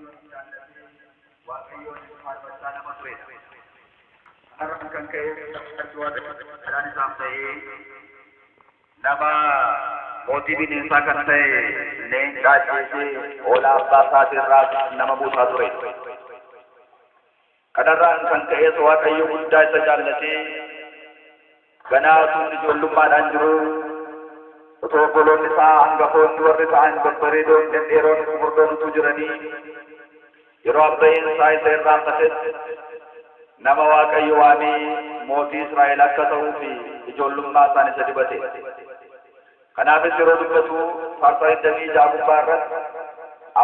Jaallatee Waaqayyoon faarfachaa nama turedha. Kanarraan kan ka'e harki Waaqayyoon isaaf ta'ee nama mootii bineensaa kan ta'e leenca ajjeesee hoolaa abbaa isaatirraa nama buusaa ture. Kanarraan kan ka'es Waaqayyo guddaa isa jaallatee ganaa sun ijoollummaadhaan jiru otoo obboloonni isaa hangafoonni warri ta'an babbareedoon dhedheeroon gurguddoon utuu jiranii yeroo abbayeen isaa isa irraanfatetti nama Waaqayyo waamee mootii Israa'el akka ta'uu fi ijoollummaa isaan isa dibate. Kanaafis yeroo dubbatu faarsaa 26 gubbaa irratti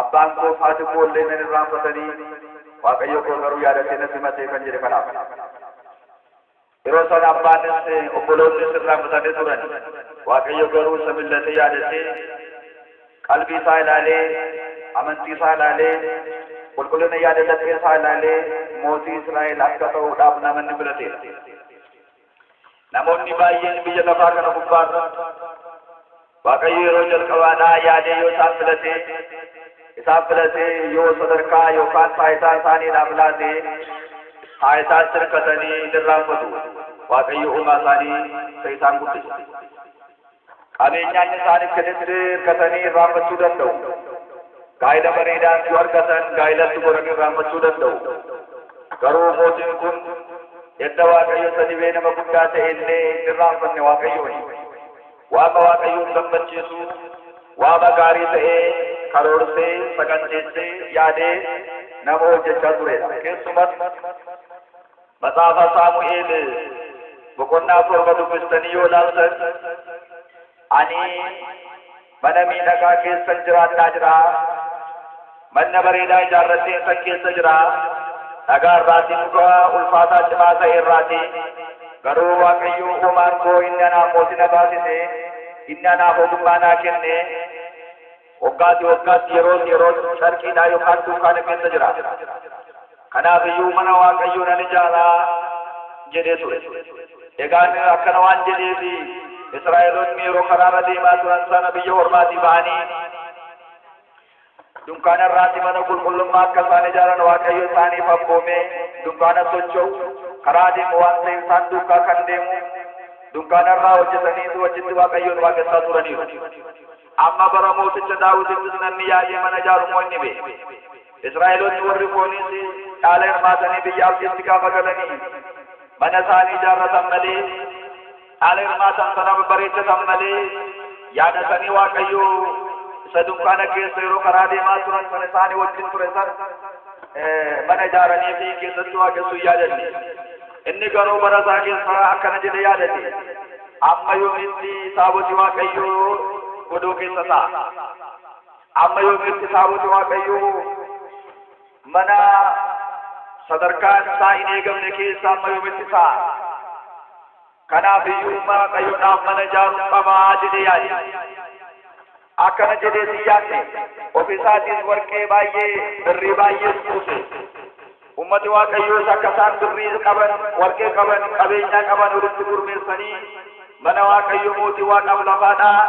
abbaan koo haati koo illee nan irraanfatanii Waaqayyo koo garuu yaadatee na simatee kan jedhe kanaaf. Yeroo sana abbaanis obboloonnis irraanfatanii turan. Waaqayyo garuu isa millatee yaadatee qalbii isaa ilaalee amantii isaa ilaalee qulqullina yaada laphee isaa ilaalee mootii Israa'el akka ta'uudhaaf nama inni filateedha. Namoonni baay'een biyya lafaa kana gubbaarra Waaqayyo yeroo jalqabaadhaa yaadee yoo isaan filatee yoo sadarkaa yookaan taayitaa isaaniidhaaf laatee taayitaatti hirkatanii hin irraanfatu. Waaqayyo uumaa isaanii isa isaan guddise. Qabeenyaan isaaniif kennetti hirkatanii irraanfachuu danda'u. Gaa'ila bareedaan yoo argatan gaa'ilatti godhanii irraanfachuu danda'u. Garuu mootiin kun edda Waaqayyo isa dibee nama guddaa ta'e illee hin irraanfanne Waaqayyooni. Waaqa Waaqayyoon gammachiisu, waama gaarii ta'ee karoorsee, saganteessee, yaadee nama hojjechaa turedha. Keessumas Matsaafa Saamu'eel boqonnaa 7 dubbistanii yoo ilaaltan, ani mana miidhagaa keessan jiraadhaa jira. Mana bareedaa ijaarratee san keessa jira. Dhagaa irraatii, muka ulfaataa cimaa ta'e irraatii. Garuu Waaqayyo uumaan koo inni anaaf mootii na taasise, inni anaaf ogummaa naa kenne, waggaatti waggaatti, yeroo yeroo carqiidhaa yookaan dunkaana keessa jira. Kanaaf iyyuu mana Waaqayyoo nan ijaaraa jedhee ture. Egaan akkana waan jedheefi Israa'eloonni yeroo karaarra deemaa turan sana biyya ormaatii ba'anii dunkaana irraatti mana qulqullummaa akka isaan ijaaran Waaqayyo isaaniif abboomee, dunkaana socho'u karaa deemu waan ta'eef isaan duukaa kan deemu dunkaana irraa hojjetaniitu wajjitti Waaqayyoon waaqessaa turaniiru. Amma bara mooticha Daawitittis namni yaadee mana ijaaru immoo inni be'e. Israa'eloonni warri fooniis dhaala hirmaatanii biyya abdiitti gaafa galanii mana isaanii ijaarratan malee, dhaala hirmaatan sana bareechatan malee, yaadatanii Waaqayyoo isa dunkaana keessa yeroo karaa deemaa turan sana isaanii wajjin ture sana mana ijaaranii fi keessatti waaqessuu yaadanne. Inni garuu bara isaa keessa akkana jedhe yaadate. Amma yoomitti taaboti Waaqayyoo godoo keessa ta'a? Amma yoomitti taaboti Waaqayyoo mana sadarkaan isaa hin eegamne keessa amma yoomitti ta'a? Kanaaf iyyuu Waaqayyoodhaaf mana ijaaruun qabaa jedhee yaade. Akkana jedhee si yaadne, ofiisaatiin warqee baay'ee, birrii baay'ees buuse. Ummati Waaqayyoos akka isaan birrii qaban, warqee qaban, qabeenyaa qaban walitti gurmeessanii mana Waaqayyo mootii waaqaaf lafaadhaa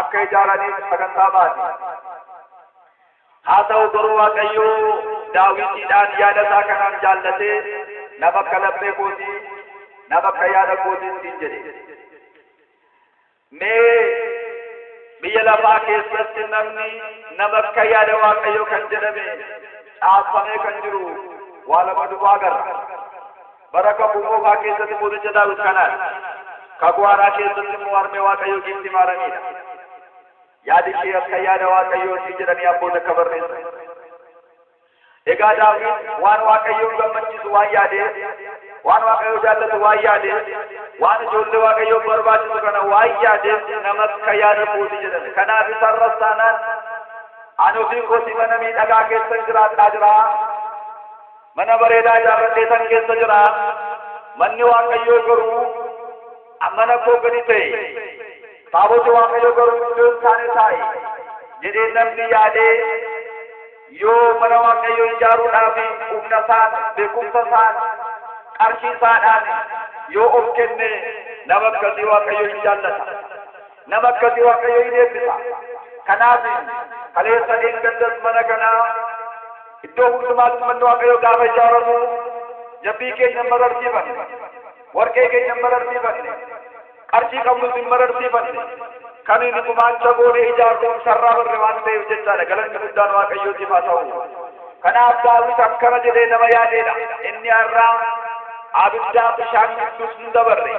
akka ijaaraniif sagantaa baase. Haa ta'u garuu Waaqayyo Daawitiidhaan yaada isaa kanaan jaallatee, nama akka laphee kootii, nama akka yaada kootii ittiin jedhe. Mee biyya lafaa keessatti namni nama akka yaada Waaqayyoo kan jedhame caafamee kan jiru waa lama duwwaa agarra. Bara Kakuu Moofaa keessatti mooticha Daawit kanaadha. Kakuu Haaraa keessatti immoo harmee Waaqayyoo Giiftii Maaramiidha. Yaadi ishee akka yaada Waaqayyootii jedhanii abboota akka barreessan. Egaa Daawit waan Waaqayyoon gammachiisu waan yaadeef, waan Waaqayyoo jaallatu waan yaadeef, waan ijoollee Waaqayyoon barbaachisu kana waan yaadeef nama akka yaada kooti jedhame. Kanaaf isarras taanaan ani ofii kootii mana miidhagaa keessan jiraadhaa jira. Mana bareedaa ijaarradhee san keessa jira. Manni Waaqayyoo garuu mana koo gadi ta'e. Taaboti Waaqayyoo garuu iddoo hin taane taa'e jedhee namni yaadee yoo mana Waaqayyoo ijaaruudhaaf humna isaan, beekumsa isaan, qarshii isaadhaan yoo of kenne, nama akkasii Waaqayyo hin jaallata. Nama akkasii Waaqayyo hin eebbisa. Kanaaf kaleessa dheengaddas mana kanaa iddoo Iddoo hundumaatti manni Waaqayyoo gaafa ijaaramu jabbii keenya mararsiifanne, warqee keenya mararsiifanne, qarshii qabnus hin mararsiifanne. Kan inni gumaacha goonee ijaarru sarraa barre waan ta'eef jechaadha. Galanni guddaan Waaqayyootiif haa ta'u. Kanaaf Daawit akkana jedhee nama yaadeedha. Inni har'aa abiddaa bishaan gidduus nu dabarre,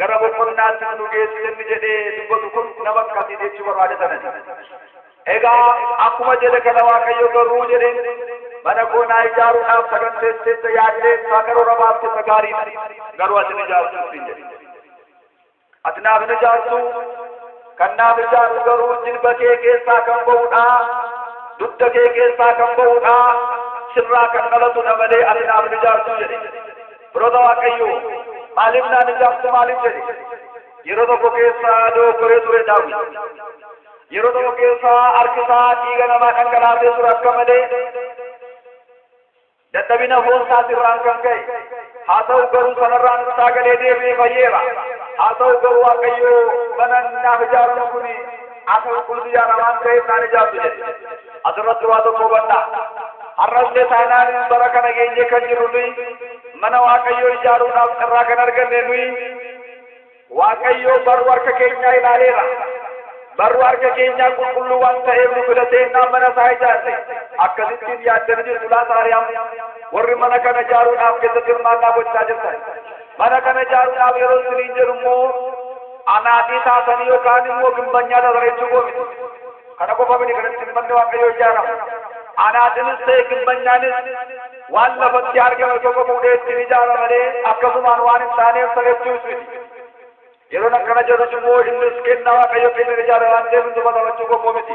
gara boqonnaatti nu geessise inni jedhee dubbatu kun nama akkasii jechuu barbaade sanani. Egaa akkuma jedhe kana Waaqayyo garuu jedheen, mana koo naa ijaaruudhaaf saganteesseetta, yaaddeessa, karoora baaftetta, gaariidha. Garuu ati ni ijaartu ittiin jedhe. Ati naaf hin ijaartu. Kan naaf ijaaru garuu jilba kee keessaa kan ba'uudha. Dugda kee keessaa kan ba'uudha. Sirraa kan dhalatudha malee ati naaf hin ijaartu jedhe. Firoota Waaqayyoo, maaliif naan ijaartu maaliif jedhe? Yeroo tokko keessa dogoggoree ture Daawit. Yeroo tokko keessa harki isaa dhiiga namaa dhangalaasee ture akka malee, dadhabina foon isaatirraan kan ka'e. Haa ta'u garuu sanarraan sagalee deebi'ee fayyeera. Haa ta'u garuu Waaqayyoo mana naaf ijaaramu kun akka qulqullu ijaara waan ta'eef naan ijaartu jedhe. Asirratti waa tokko hubadhaa. Har'allee taanaan bara kana geenye kan jirru nuyi, mana Waaqayyoo ijaaruudhaaf carraa kan arganne nuyi, Waaqayyoo barru harka keenyaa ilaaleera. Barru harka keenyaa qulqulluu waan ta'eef nu filatee innaan mana isaa ijaarre. Akkasittiin yaaddanii jirtu laata Ariyaam? Warri mana kana ijaaruudhaaf keessatti hirmaannaa gochaa jirtan. Mana kana ijaaruudhaaf yeroo isiniin jedhu immoo anaatii taatanii yookaan immoo gimbanyaa taatan jechuu koo miti. Kana qofa miti kan ittiin manni Waaqayyoo ijaaramu. Anaatiinis ta'e gimbanyaanis waan lafatti argame tokko fuudhee ittiin ijaara malee akkasumaan waan hin taaneef sarechuus miti. Yeroon akkana jedhus immoo innis kennaa Waaqayyo kennan ijaara waan ta'eef hin tufatamachuu qofa miti.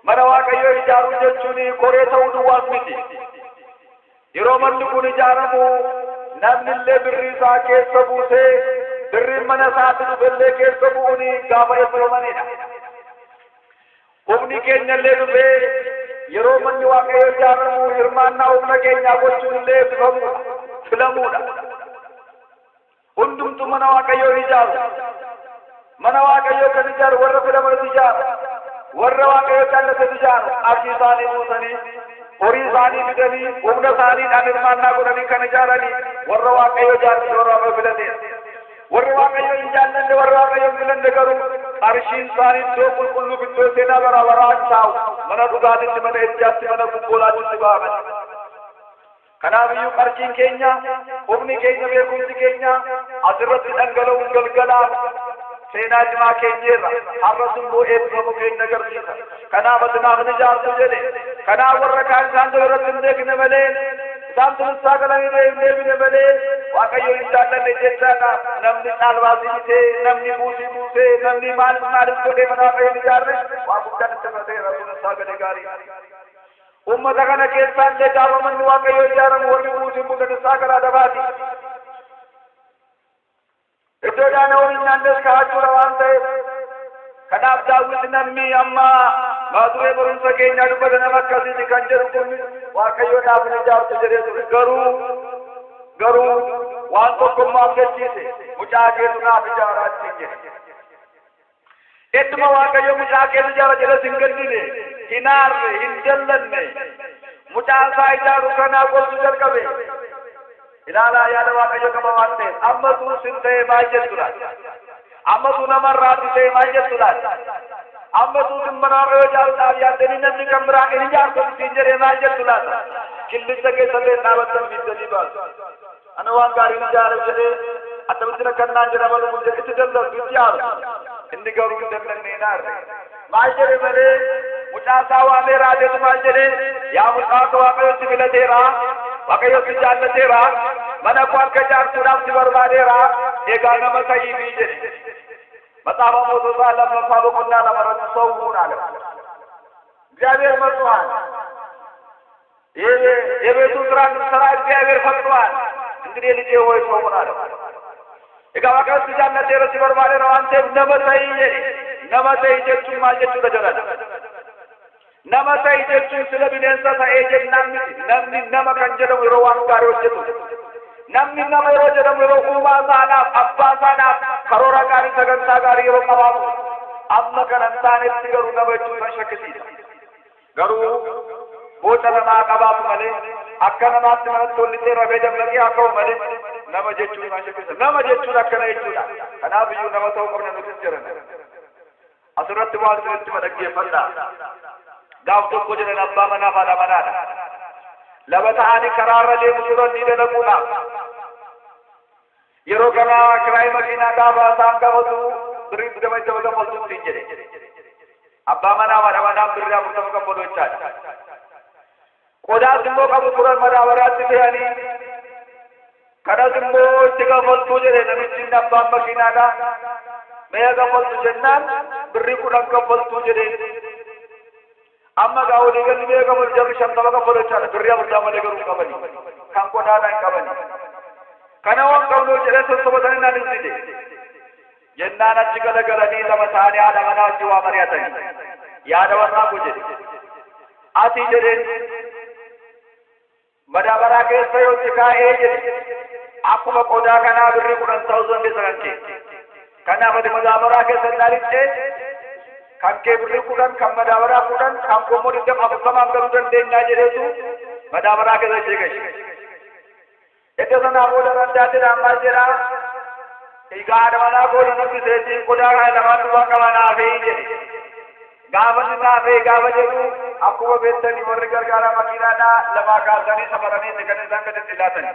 Mana Waaqayyoo ijaaruu jechuun koree ta'uu duwwaas miti. Yeroo manni kun ijaaramu namni illee birrii isaa keessa buusee, birriin mana isaatti dhufellee keessa bu'uun gaafa eebbifamanidha. Humni keenya illee dhufee yeroo manni Waaqayyoo ijaaramu hirmaannaa humna keenyaa gochuun illee eebbifamuudha, filamuudha. Hundumtuu mana Waaqayyoo ijaaru. Mana Waaqayyoo kan ijaaru warra filamanitu ijaara. Warra Waaqayyoo jaallatetu ijaaru. Qarshii isaanii buusanii, horii isaanii fidanii, humna isaaniidhaan hirmaannaa godhanii kan ijaaranii warra Waaqayyoo jaallate, warra Waaqayyoo filateedha. Warri Waaqayyoo hin jaallanne, warra Waaqayyoo hin filanne garuu qarshiin isaanii iddoo qulqulluu, iddoo seenaa bara baraa hin taa'u. Mana dhugaatitti, mana ejjaatti, mana gubboolaatti ba'aman. Kanaafiyyuu qarshiin keenya, humni keenya, beekumsi keenya asirratti dhangala'uun galgalaaf seenaa cimaa keenyeerra. Har'as immoo eebbifamu keenya agarsiisa. Kanaaf ati naaf ni ijaartu jedhe. Kanaaf warra kaan isaan jala irratti hin beekne malee, isaan tunissaa galanii hin deebine malee, Waaqayyo hin jaallanne jechaadha. Namni caalbaasii bitee, namni buusii buusee, namni maal maaliif godhee mana Waaqayyo hin ijaarre waa guddaan itti fudhateera tunissaa galee gaarii. Uummata kana keessaa illee gaafa manni Waaqayyoo ijaaramu warri buusiin buusan garaa dabaati. Iddoo daana waliin nyaannes kaa'achuudha waan ta'eef. Kanaaf Daawit namni amma maaduree barumsa keenyaa dubbata nama akkasiiti kan jedhu kun Waaqayyoodhaaf hin ijaartu jedhee ture. Garuu waan tokko immoo abdachiise, mucaa keetu naaf ijaaraa ittiin jedhe. Ittuma Waaqayyo mucaa keetu ijaara jedhes hin gaddine, hin aarre, hin dallanne. Mucaa isaa ijaaru kanaa gorsuu jalqabe. Ilaalaa, yaada Waaqayyo qaba waan ta'eef. Ammatu sin ta'e maal jettu laata? Ammatu namarraatti ta'e maal jettu laata? Ammatu sin mana Waaqayyo ijaaruudhaaf yaaddanii namni kan biraa hin ijaartu ittiin jedhee maal jettu laata? Killicha keessallee dhaabattan fiddanii baasu. Ana waan gaariin ijaare jedhee akkamittiin akkannaan jedhama dhufu jedhe itti dallantu, itti aartu. Inni garuu hin dallanne, hin aarre. Maal jedhe malee, mucaa isaa waamee raajetu maal jedhe? Yaa mucaa koo, Waaqayyo si filateera, Waaqayyo si jaallateera, mana koo akka ijaartuudhaaf si barbaadeera, egaa nama ta'iifii jedhe. Macaafa Moototaa lammaffaa boqonnaa 2 irratti ሰው ሁን አለው። እግዚአብሔር መርጦሃል። የቤቱን ስራ እንድትሰራ እግዚአብሔር ፈቅዷል። እንግዲህ ልጄ ሆይ ሰው ሁን አለው። Egaa Waaqayyo si jaallateera, si barbaadeera waan ta'eef nama ta'ii jedhe. Nama ta'i jechuun maal jechuudha jedhan? Nama ta'i jechuun sila bineensa ta'ee jennaan miti. Namni nama kan jedhamu yeroo waan gaarii hojjetu. Namni nama yeroo jedhamu yeroo uumaa isaadhaaf, abbaa isaadhaaf karoora gaarii, sagantaa gaarii yeroo qabaatu. Amma kana hin taanetti garuu nama jechuun kan shakkisiisa. Garuu Boca namaa qabaatu malee akka namaatti manatti tolli rafee dammaqee haa ka'u malee nama jechuun maal shakkisa? Nama jechuun akkana jechuudha. Kanaaf iyyuu nama ta'uu qabna nutis jiran. Asirratti waan isinitti madhaggeeffadha. Gaaf tokko jedhan abbaa manaa fi haadha manaadha. Lama ta'anii karaarra deemu turan ni dalaguudhaaf. Yeroo kana kiraayii makiinaa gaafa isaan gaafatu birrii 20 kaffaltu ittiin jedhe. Abbaa manaa fi haadha manaan birrii 40 kaffalu jechaadha. Qodaas immoo qabu turan madaabaraatti fe'anii kanas immoo itti kaffaltuu jedhe namichi inni abbaan makiinaadha. Meeqa kaffaltu jennaan birrii 10 kaffaltuu jedhe. Amma gaa walii galli meeqa kaffalu jarri 50 kaffalu jechaadha. Birrii 40 malee garuu hin qabani. Kan qodaadhaan hin qabani. Kana waan qabnuuf jedhee sossobatanii naan hin dide. Jennaan achi galagalanii lama ta'anii haadha manaa wajjin waa mari'atanii. Yaada warraa koo jedhe. Ati jedheen madaabaraa keessa yoo si kaa'ee jedhe akkuma qodaa kanaa birrii 10 ta'uu dandeessa kan kee. Kanaaf ati madaabaraa keessa hin dhaalixxee kan kee birrii 10 kan madaabaraa 10 kan koo immoo 20 40 galuu dandeenyaa jedheetu madaabaraa keessa ishee gashe. Iddoo sanaa booda raddaatti maal jedhaa egaa haadha manaa koo na nabbiseetii qodaa kana lamaan duwwaa qaba naafee jedhe. Gaafa inni naafee gaafa jedhu akkuma beektanii warri gargaaraa makiinaadhaa lafaa kaasanii safaranii kan isaan gadi itti laatan.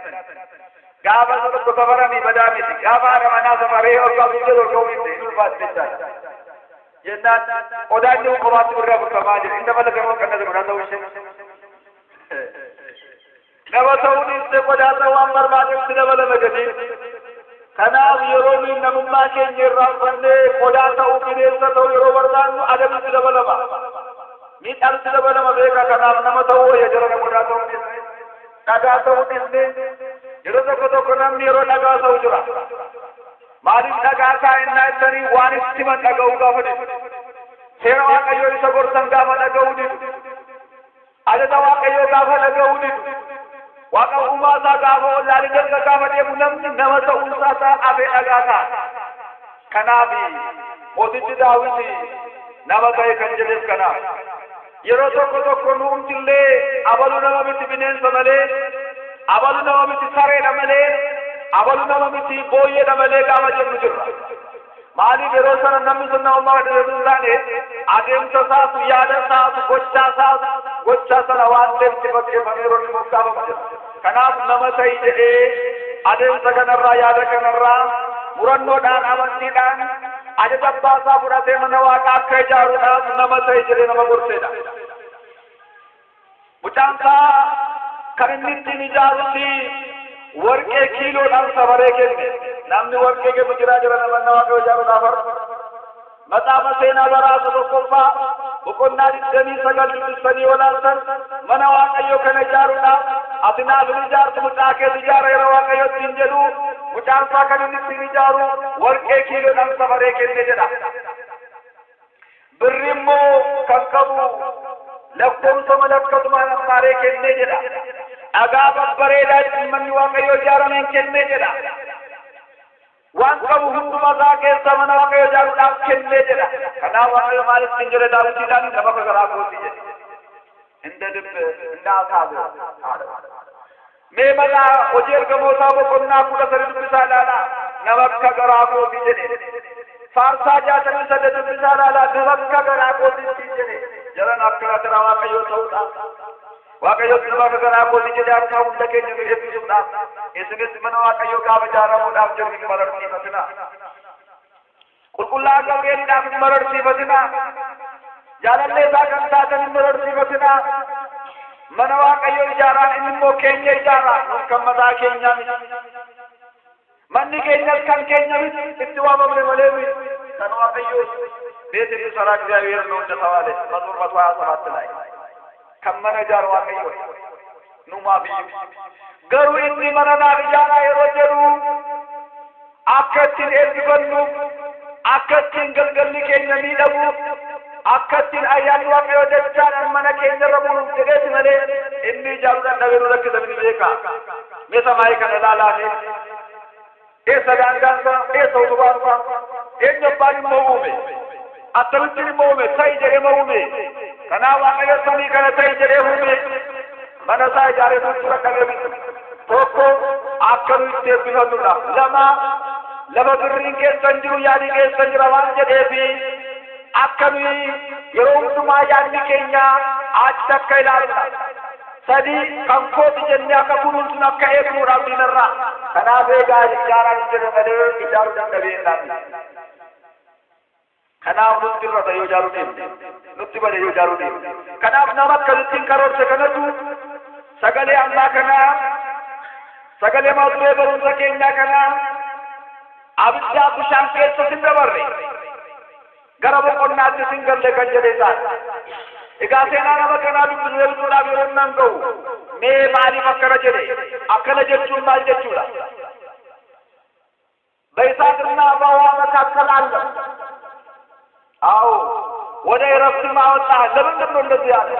Gaafa isa tokko safaranii badaa miti. Gaafa haadha manaa safaree ol kaasuu jedhu ol ka'uu miti. Hin ulfaatti jechaadha. Jennaan qodaa inni qofaatti birrii 40 jedhe. Inni dabalatamoo qannasa godhaa ta'uu ishee. Nama ta'uu dhiistee qodaa ta'uu waan barbaadetti dabalama gatiin. Kanaaf yeroo nuyi namummaa keenya irraanfannee qodaa ta'uu bineensa ta'uu yeroo barbaannu adabni dabalama. Miidhaan dabalama beekaa. Kanaaf nama ta'uu wayya jara qodaa ta'uu dhiisne. Dhagaa ta'uu dhiisne. Yeroo tokko tokko namni yeroo dhagaa ta'u jira. Maaliif dhagaa ta'a innaa jettanii waan itti himan dhaga'uu gaafa didu. Seera Waaqayyoo isa gorsan gaafa dhaga'uu didu. Ajaja Waaqayyoo gaafa dhaga'uu didu. Waaqa uumaa isaa gaafa wallaalee dalga gaafa deemu namni nama ta'uu isaa ta'a afee dhagaa ta'a. Kanaaf mootichi Daawit nama ta'e kan jedheef kanaaf. Yeroo tokko tokko nuumtillee abalu nama miti bineensa malee, abalu nama miti sareedha malee, abalu nama miti booyyeedha malee gaafa jennu jirra. Maaliif yeroo sana namni sun namummaa gadhiisuu hin taane adeemsa isaatu yaada isaatu gochaa isaatu gochaa sana waan ta'eef fakkeeffamee yeroo inni moggaafamu jira. Kanaaf nama ta'i jedhee adeemsa kanarraa yaada kanarraa murannoodhaan amantiidhaan ajaja abbaa isaa fudhatee mana waaqaa akka ijaaruudhaaf nama ta'i jedhee nama gorseedha. Mucaan isaa kan inni ittiin ijaarutti warqee kiiloodhaan safaree kenne. Namni warqee kennu jiraa jira nama waaqayyo ijaaruudhaaf har'a. Maxaafa seenaa baraasa tokkoffaa boqonnaa 29 dubbistanii olaaltan mana waaqayyo kana ijaaruudhaaf ati naaf hin ijaartu mucaa keessa ijaara yeroo waaqayyo ittiin jedhu mucaan isaa kan inni ittiin ijaaru warqee kiiloodhaan safaree kenne jedha. Birri immoo kan qabu lakkoomsa malakkatumaan ammaaree kenne jedha. Dhagaa babbareedaa ittiin manni waaqayyo ijaarameen kenne jedha. Waan qabu hunduma isaa keessa mana waaqayyo ijaaruudhaaf kennee jedha. Kanaaf waaqayyo maal ittiin jedhe Daawitiidhaan nama akka garaa kootii jedhe. እንደ ልብ እንደ ሀሳብ አለ። Mee mala hojii ergamootaa boqonnaa 13 dubbisaa ilaalaa nama akka garaa kootii jedhe. Faarsaa 68 dubbisaa ilaalaa nama akka garaa kootii ittiin jedhe. Jaran akka garaa waaqayyoo ta'uudha. Waaqayyo nama akka garaa kootii jedhe akka hunda keenya nu eebbisuudhaaf. Isinis mana waaqayyoo gaafa ijaaramuudhaaf jiru hin mararsiifatinaa. Qulqullaa'aa Gabri'eeliidhaaf hin mararsiifatinaa. Jaalallee isaa kan taatan hin mararsiifatinaa. Mana waaqayyoo ijaaraan inni immoo keenya ijaaraa nun kan mataa keenyaa miti. Manni keenyas kan keenya miti itti waamamne malee miti kan waaqayyoo ቤት የሚሰራ እግዚአብሔር ነው እንደተባለ መዝሙር 127 ላይ kan mana ijaaru waaqayyo numaaf iyyuu. Garuu inni mana naaf ijaaraa yeroo jedhu akka ittiin eebbifannuuf akka ittiin galgalli keenya miidhaguuf akka ittiin ayyaanni waaqayyoo dachaadhaan mana keenya irra buluuf jedheeti malee inni ijaaruu dadhabee nu rakkisa miti beekaa. Mee samaayii kana ilaalaa mee eessa daangaan isaa eessa utubaan isaa eenyu abbaan immoo uume akkamittiin immoo uume ta'i jedhee ma uume Kanaaf Waaqayyo samii kana ta'e jedhee uume mana isaa ijaaree nutti rakkatee miti. Tokko akka nu itti eebbifannudha. Lama lafa birriin keessan jiru yaadni keessan jira waan jedheefi akka nuyi yeroo hundumaa yaadni keenya achi akka ilaaludha. Sadi kan kooti jennee akka kunuunsinu akka eegnuudhaaf diinarraa. Kanaaf egaa ijaaraa hin jedhe malee ijaaruu dandhabee hin dhaabne. Kanaaf nutti irrata yoo ijaaruu deemne, nutti bade yoo ijaaruu deemne. Kanaaf nama akkasittiin karoorse kanatu sagalee ammaa kanaa, sagalee mata duree barumsa keenyaa kanaa abiddaa bishaan keessa sin dabarre gara boqonnaatti sin galle kan jedhe isaan. Egaa seenaa nama kanaa dubbisee bituudhaaf yeroo nan ga'u mee maaliif akkana jedhe? Akkana jechuun maal jechuudha? በእሳትና በውሃ መካከል አለ። አዎ ወደ እረፍትም አወጣህ። ለምንድን ነው እንደዚህ ያለ?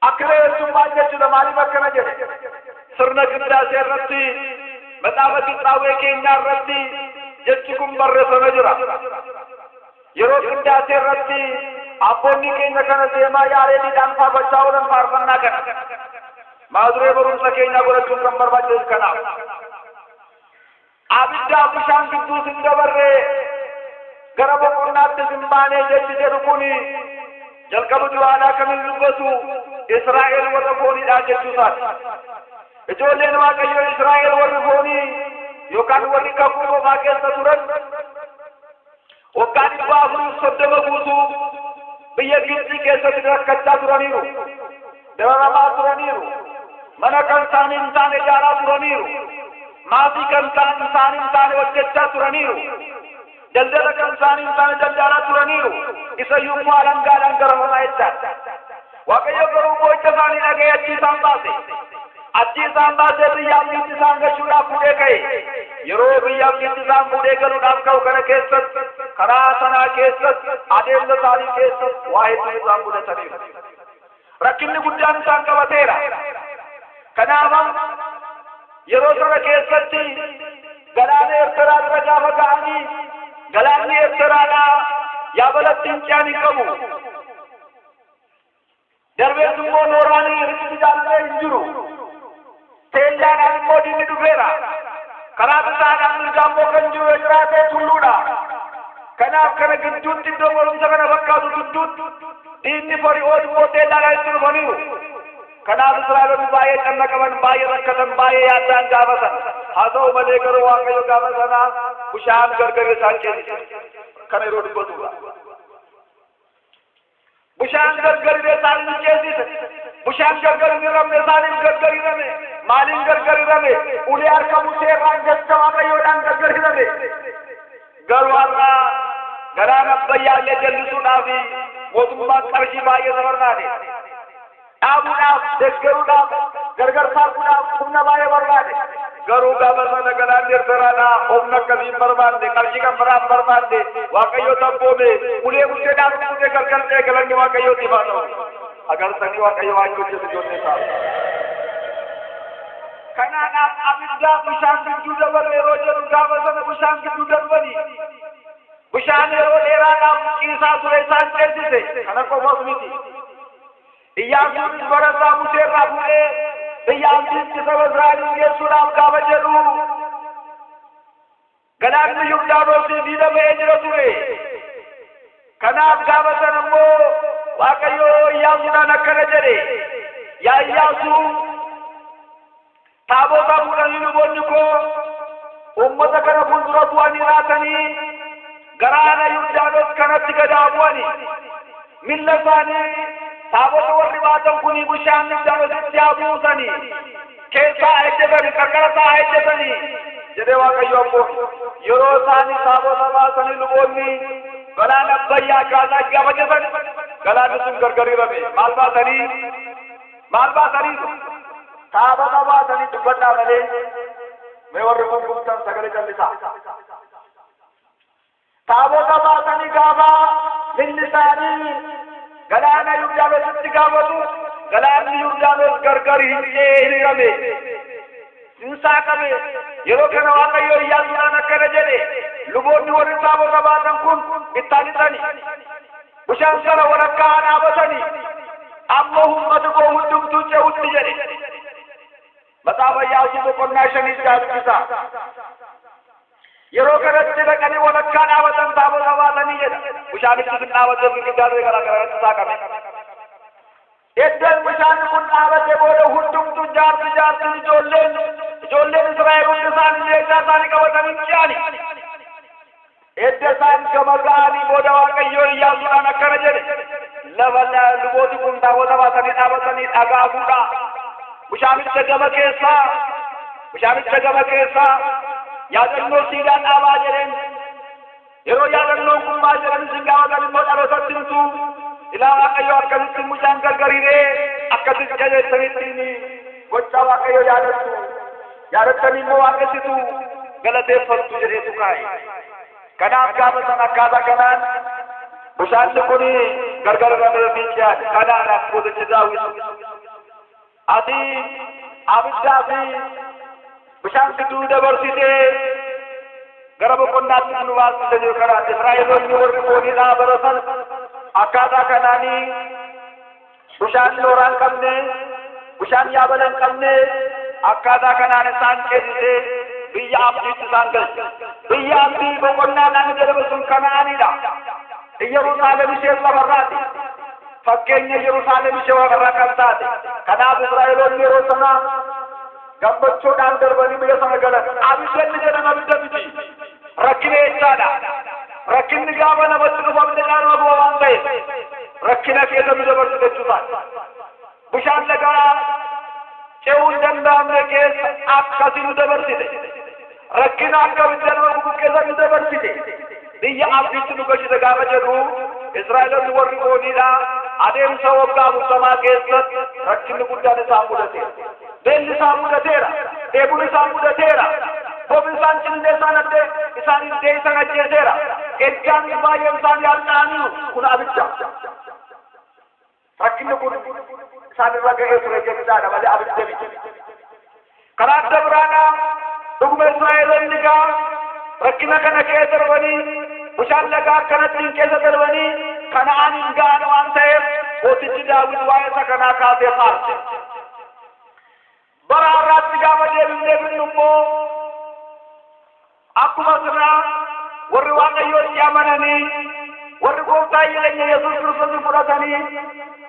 Akkana jechuun maal jechuudha? Maaliif akkana jedhe? Sirna qindaasee irratti maxaafa qixxaawee keenyaa irratti jechi kun barreeffamee jira. Yeroo qindaasee irratti abboonni keenya kana deemaa yaareediidhaan faarfachaa oolan faarfannaa kana. Mata duree barumsa keenyaa godhachuun kan barbaachisu kanaaf. Abiddaa bishaan gidduu sin dabarree gara boqonnaatti sin baanee jechi jedhu kuni jalqaba duraanaa kan hin dubbatu Israa'el warra fooniidha jechuu isaati. Ijoolleen Waaqayyoo Israa'el warri foonii yookaan warri kakuu moofaa keessa turan waggaa 430 guutuu biyya Gibxii keessatti rakkachaa turaniiru. Dararamaa turaniiru. Mana kan isaanii hin taane ijaaraa turaniiru. Maatii kan isaanii hin taane hojjechaa turaniiru. Daldala kan isaanii hin taane daldalaa turaniiru. Isayyuu immoo alangaadhaan garafamaa jechaadha. Waaqayyo garuu boo'icha isaanii dhaga'ee achi isaan baase. Achi isaan baasee biyya abdiitti isaan gashuudhaaf fuudhee ka'e. Yeroo biyya abdiitti isaan fuudhee galuudhaaf ka'u kana keessatti karaa sanaa keessatti adeemsa isaanii keessatti waa hedduu isaan mudataniiru. Rakkinni guddaan isaan qabateera. Kanaaf yeroo sana keessatti galaana Eertiraa bira gaafa ga'anii galaanni Eertiraadhaa yaabalatti hin ce'an hin qabu. Darbees immoo nooraan riqichi ijaaramee hin jiru. Teellaadhaan immoo diinni dhufeera. Karaa bitaadhaan mirgaa immoo kan jiru yoo jiraate tulluudha. Kanaaf kana gidduutti iddoo barumsa kana fakkaatu gidduutti diinni Fari'oon immoo teellaadhaan itti dhufaniiru. Kanaaf Israa'eloonni baay'ee cannaqaman, baay'ee rakkatan, baay'ee yaaddaan gaafatan. Haa ta'u malee garuu Waaqayyo gaafa sanaa bishaan gargar isaan ceesise. Kana yeroo dubbatudha. Bishaan gargar isaan ceesise. Bishaan gargar hin hiramne isaaniif gargar hirame. Maaliin gargar hirame? Ulee harka Musee irraan jecha Waaqayyoodhaan gargar hirame. Garuu har'a galaana Abbayyaa illee jallisuudhaaf mootummaan qarshii baay'ee barbaade. Dhaabuudhaaf, deeggaruudhaaf, gargar saaquudhaaf humna baay'ee barbaade. Garuu gaafa sana galaanni Eertiraadhaa humna akkasii hin barbaanne, qarshii kan biraa hin barbaanne, Waaqayyo tabboome ulee Museedhaan rukutee gargar ta'e galanni Waaqayyootiif haa ta'u. Agartanii Waaqayyo waan hojjetu ijoollee isaa. Kanaadhaaf abiddaa bishaan gidduu dabarre yeroo jedhu gaafa sana bishaan gidduu darbanii bishaan yeroo dheeraadhaaf ciisaa ture isaan ceesise. Kana qofaas miti. Iyyaasuunis barataa Musee irraa fuudhee biyya abdiitti saba Israa'eliin geessuudhaaf gaafa jedhu galaanni Yordaanosii diida ba'ee jira ture. Kanaaf gaafa sana immoo Waaqayyo Iyyaasuudhaan akkana jedhe, yaa Iyyaasuu taabota fuudhanii luboonni koo uummata kana fuuldura bu'anii raatanii galaana Yordaanos kanatti gad haa bu'anii milla isaanii taabota warri baatan kuni bishaan Yordaanositti haa buusanii keessaa ejjetanii qarqara isaa haa ejjetanii jedhee Waaqayyo abboon. Yeroo isaanii taabota baasanii luboonni galaana Abbayyaa kaasaa gaafa jedhan galaanni sun gargar hirame. Maal baasanii? Maal baasanii? Taabota baasanii dubbadhaa malee mee warri gurgurtan sagalee callisaa. Taabota baasanii gaafa milli isaanii galaana Yordaanositti gaafatu galaanni Yordaanos gargar hin hirame. Hin saaqame. Yeroo kana Waaqayyo Iyyaasuudhaan akkana jedhe, luboonni warri taabota baatan kun ittaan hixani. Bishaan sana walakkaa dhaabatanii amma uummata koo hundumtuu ce'utti jedhe. Maxaafa Iyyaasuu boqonnaa 5 dubbisa. Yeroo kanatti dhaqanii walakkaa dhaabatan taabota baatanii jedha. Bishaanichi sun dhaabatee girgiddaa garaa garaatti saaqame. Iddoon bishaan kun dhaabatee booda hundumtuu jaarsi jaarsi ijoolleen Israa'el hundi isaanii meeshaa isaanii qabatanii ce'ani. Edda isaan gama ga'anii booda Waaqayyoon Iyyaasuudhaan akkana jedhe. Lafa lubooti kun taabota baatanii dhaabatanii dhagaa fuudhaa. Bishaanicha gama keessaa yaadannoo siidaan dhaabaa jedheen. Yeroo yaadannoon kun maal jedhan isin gaafatan immoo dhalootatti himtu. Ilaa Waaqayyoo akkasitti bishaan gargariiree akkasitti qajeelchanitti gocha Waaqayyoo yaadattu. Yaadattanii immoo waaqessitu galateeffattu jedheetu kaa'e. Kanaaf gaafa sana akkaataa kanaan bishaanni kun gargar ramee fiincaan kanaadhaaf gootichi Daawit ati abiddaa fi bishaan gidduu dabarsitee gara boqonnaatti nu baasite jiru kana Israa'eloonni warri fooniidhaa baratan akkaataa kanaanii bishaan nooraa hin qabne bishaan yaabala hin qabne akkaataa kanaan isaan ceesisee biyya abdiitti isaan galche. Biyya abdii boqonnaadhaan jedhamu sun Kanaanidha. Yerusaalem ishee lafarraati. Fakkeenya Yerusaalem ishee waaqarraa kan taate. Kanaaf Israa'eloonni yeroo sana gammachuudhaan darbanii biyya sana galan. Abiddanni jedhama abidda miti. Rakkina jechaadha. Rakkinni gaafa namatti dhufu abidda nama guba waan ta'eef rakkina keessa nu dabarsu jechuudha. Bishaan lagaa ce'uu hin danda'amne keessa akkasii nu dabarsite. Rakkina akka abidda nama gubu keessa nu dabarsite. Biyya abdiitti nu gashite gaafa jedhu Israa'eloonni warri fooniidha adeemsa waggaa 40 keessatti rakkinni guddaan isaan mudateera. Beelli isaan mudateera. Dheebuun isaan mudateera. Bobni isaan cindee isaan addee isaan iddee isaan ajjeeseera. Ergaan baay'een isaan yaal'aaniiru kun abidda. Rakkinni kun isaan irra ga'ee ture jechaadha malee abidda miti. Karaa adda biraadhaa dhuguma Israa'eloonni gaa rakkina kana keessa darbanii bishaan lagaa akkanattiin keessa darbanii Kana'aan hin ga'an waan ta'eef gootichi Daawit waa'ee isa kanaa kaasee faarse. Bara har'aatti gaafa deebinee binnu immoo akkuma sirraa warri Waaqayyootti amananii warri gooftaa jireenya Yesuus Kiristoos fudhatanii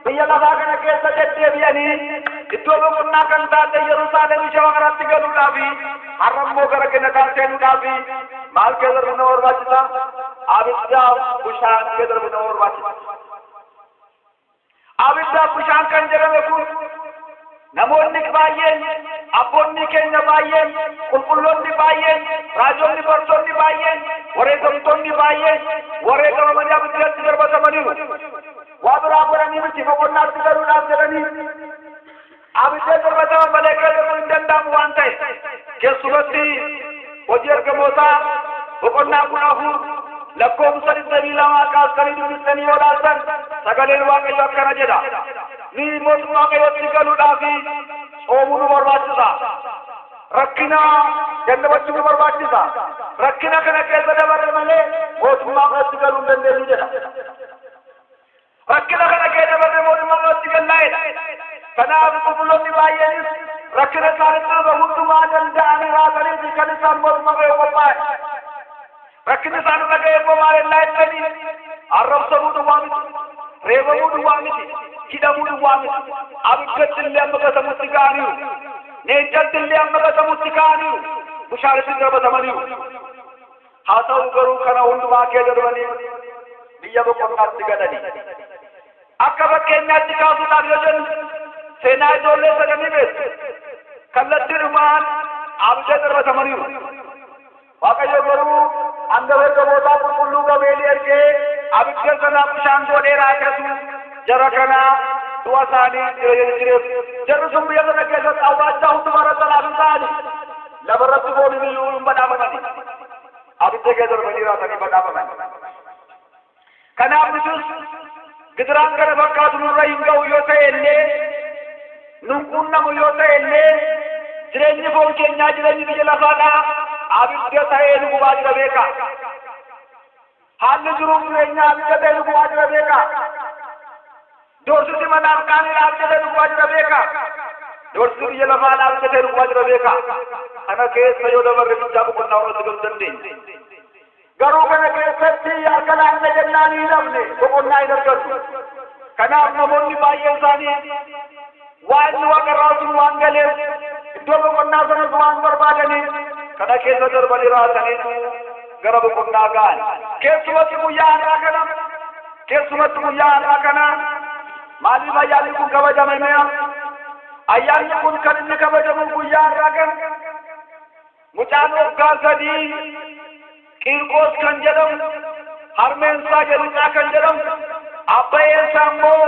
biyya lafaa kana keessa deddeebi'anii iddoo boqonnaa kan taate Yerusaalem ishee waaqarratti galuudhaaf har'a immoo gara kennataa seenuudhaaf maal keessa darbu nama barbaachisa? Abiddaaf bishaan keessa darbu nama barbaachisa. Abiddaaf bishaan kan jedhame kun namoonni baay'een, abboonni keenya baay'een, qulqulloonni baay'een, raajonni bartoonni baay'een, wareegamtoonni baay'een wareegamanii abiddatti darbatamaniiru. Waa biraa godhanii miti boqonnaatti galuudhaaf jedhanii abidda darbataman malee keessa darbuu hin danda'amu waan ta'e keessumatti hojii ergamootaa boqonnaa 14 lakkoofsa 22 kaastanii dubbistanii yoo ilaaltan sagaleen Waaqayyo akkana jedha. Ni mootummaa Waaqayyootti galuudhaaf soomuu nu barbaachisa. Rakkina dandamachuu nu barbaachisa. Rakkina kana keessa dabarre malee mootummaa Waaqayyootti galuu hin dandeenyu jedha. Rakkina kana keessa dabarre mootummaa Waaqayyootti gallaa'edha. Kanaaf qulqulloonni baay'eenis rakkina isaanitti dhufe hundumaa danda'anii raasanii kan isaan mootummaa Waaqayyoo qophaa'e. Rakkinni isaan irra ga'e immoo maal ennaa jettanii arrabsamuu duwwaa miti, reebamuu duwwaa miti, hidhamuu duwwaa miti. Abiddatti illee amma gatamutti ga'aniiru. Leencatti illee amma gatamutti ka'aniiru. Bishaanitti darbatamaniiru. Haa ta'u garuu kana hundumaa keessa darbanii biyya boqonnaatti galanii. Akka fakkeenyaatti kaasuudhaaf yoo jennu seenaa ijoollee sadanii beektu. Kallattiidhumaan abidda darbatamaniiru. Waaqayyo garuu hangafa ergamootaa qulqulluu Gabri'eel ergee abidda sana bishaan godhee raakatu jara kanaa du'a isaanii jireef. Jarri sun biyya sana keessatti awwaachaa hundumaa irratti alaafin ta'anii lafarratti fooniin iyyuu hin badhaafamani. Abidda keessa darbanii raatanii badhaafaman. Kanaaf nutis gidiraan kana fakkaatu nurra hin ga'u yoo ta'e illee nun quunnamu yoo ta'e illee jireenyi foon keenyaa jireenyi biyya lafaadhaa abidda ta'ee nu gubaa jira beekaa. Haalli jiruuf jireenyaa abidda ta'e nu gubaa jira beekaa. Doorsisi manaaf qaaniidha abidda ta'e nu gubaa jira beekaa. Doorsisi biyya lafaadha abidda ta'e nu gubaa jira beekaa. Kana keessa yoo dabarre bichaa boqonnaa irratti galuu dandeenya. Garuu kana keessatti harka laanne jennaan hin hafne, boqonnaa hin argannu. Kanaaf namoonni baay'een isaanii waan inni waaqarraa sun waan galeef, iddoo boqonnaa sanas waan barbaadaniif, kana keessa darbanii raataniitu gara boqonnaa ga'an. Keessumatti guyyaa har'aa kana, keessumatti guyyaa har'aa kana maaliif ayyaanni kun kabajame mi'a? Ayyaanni kun kan inni kabajamu guyyaa har'aa kana mucaan waggaa 3 Qiirqoos kan jedhamu, harmeen isaa Jeruuxaa kan jedhamu, abbayeen isaa immoo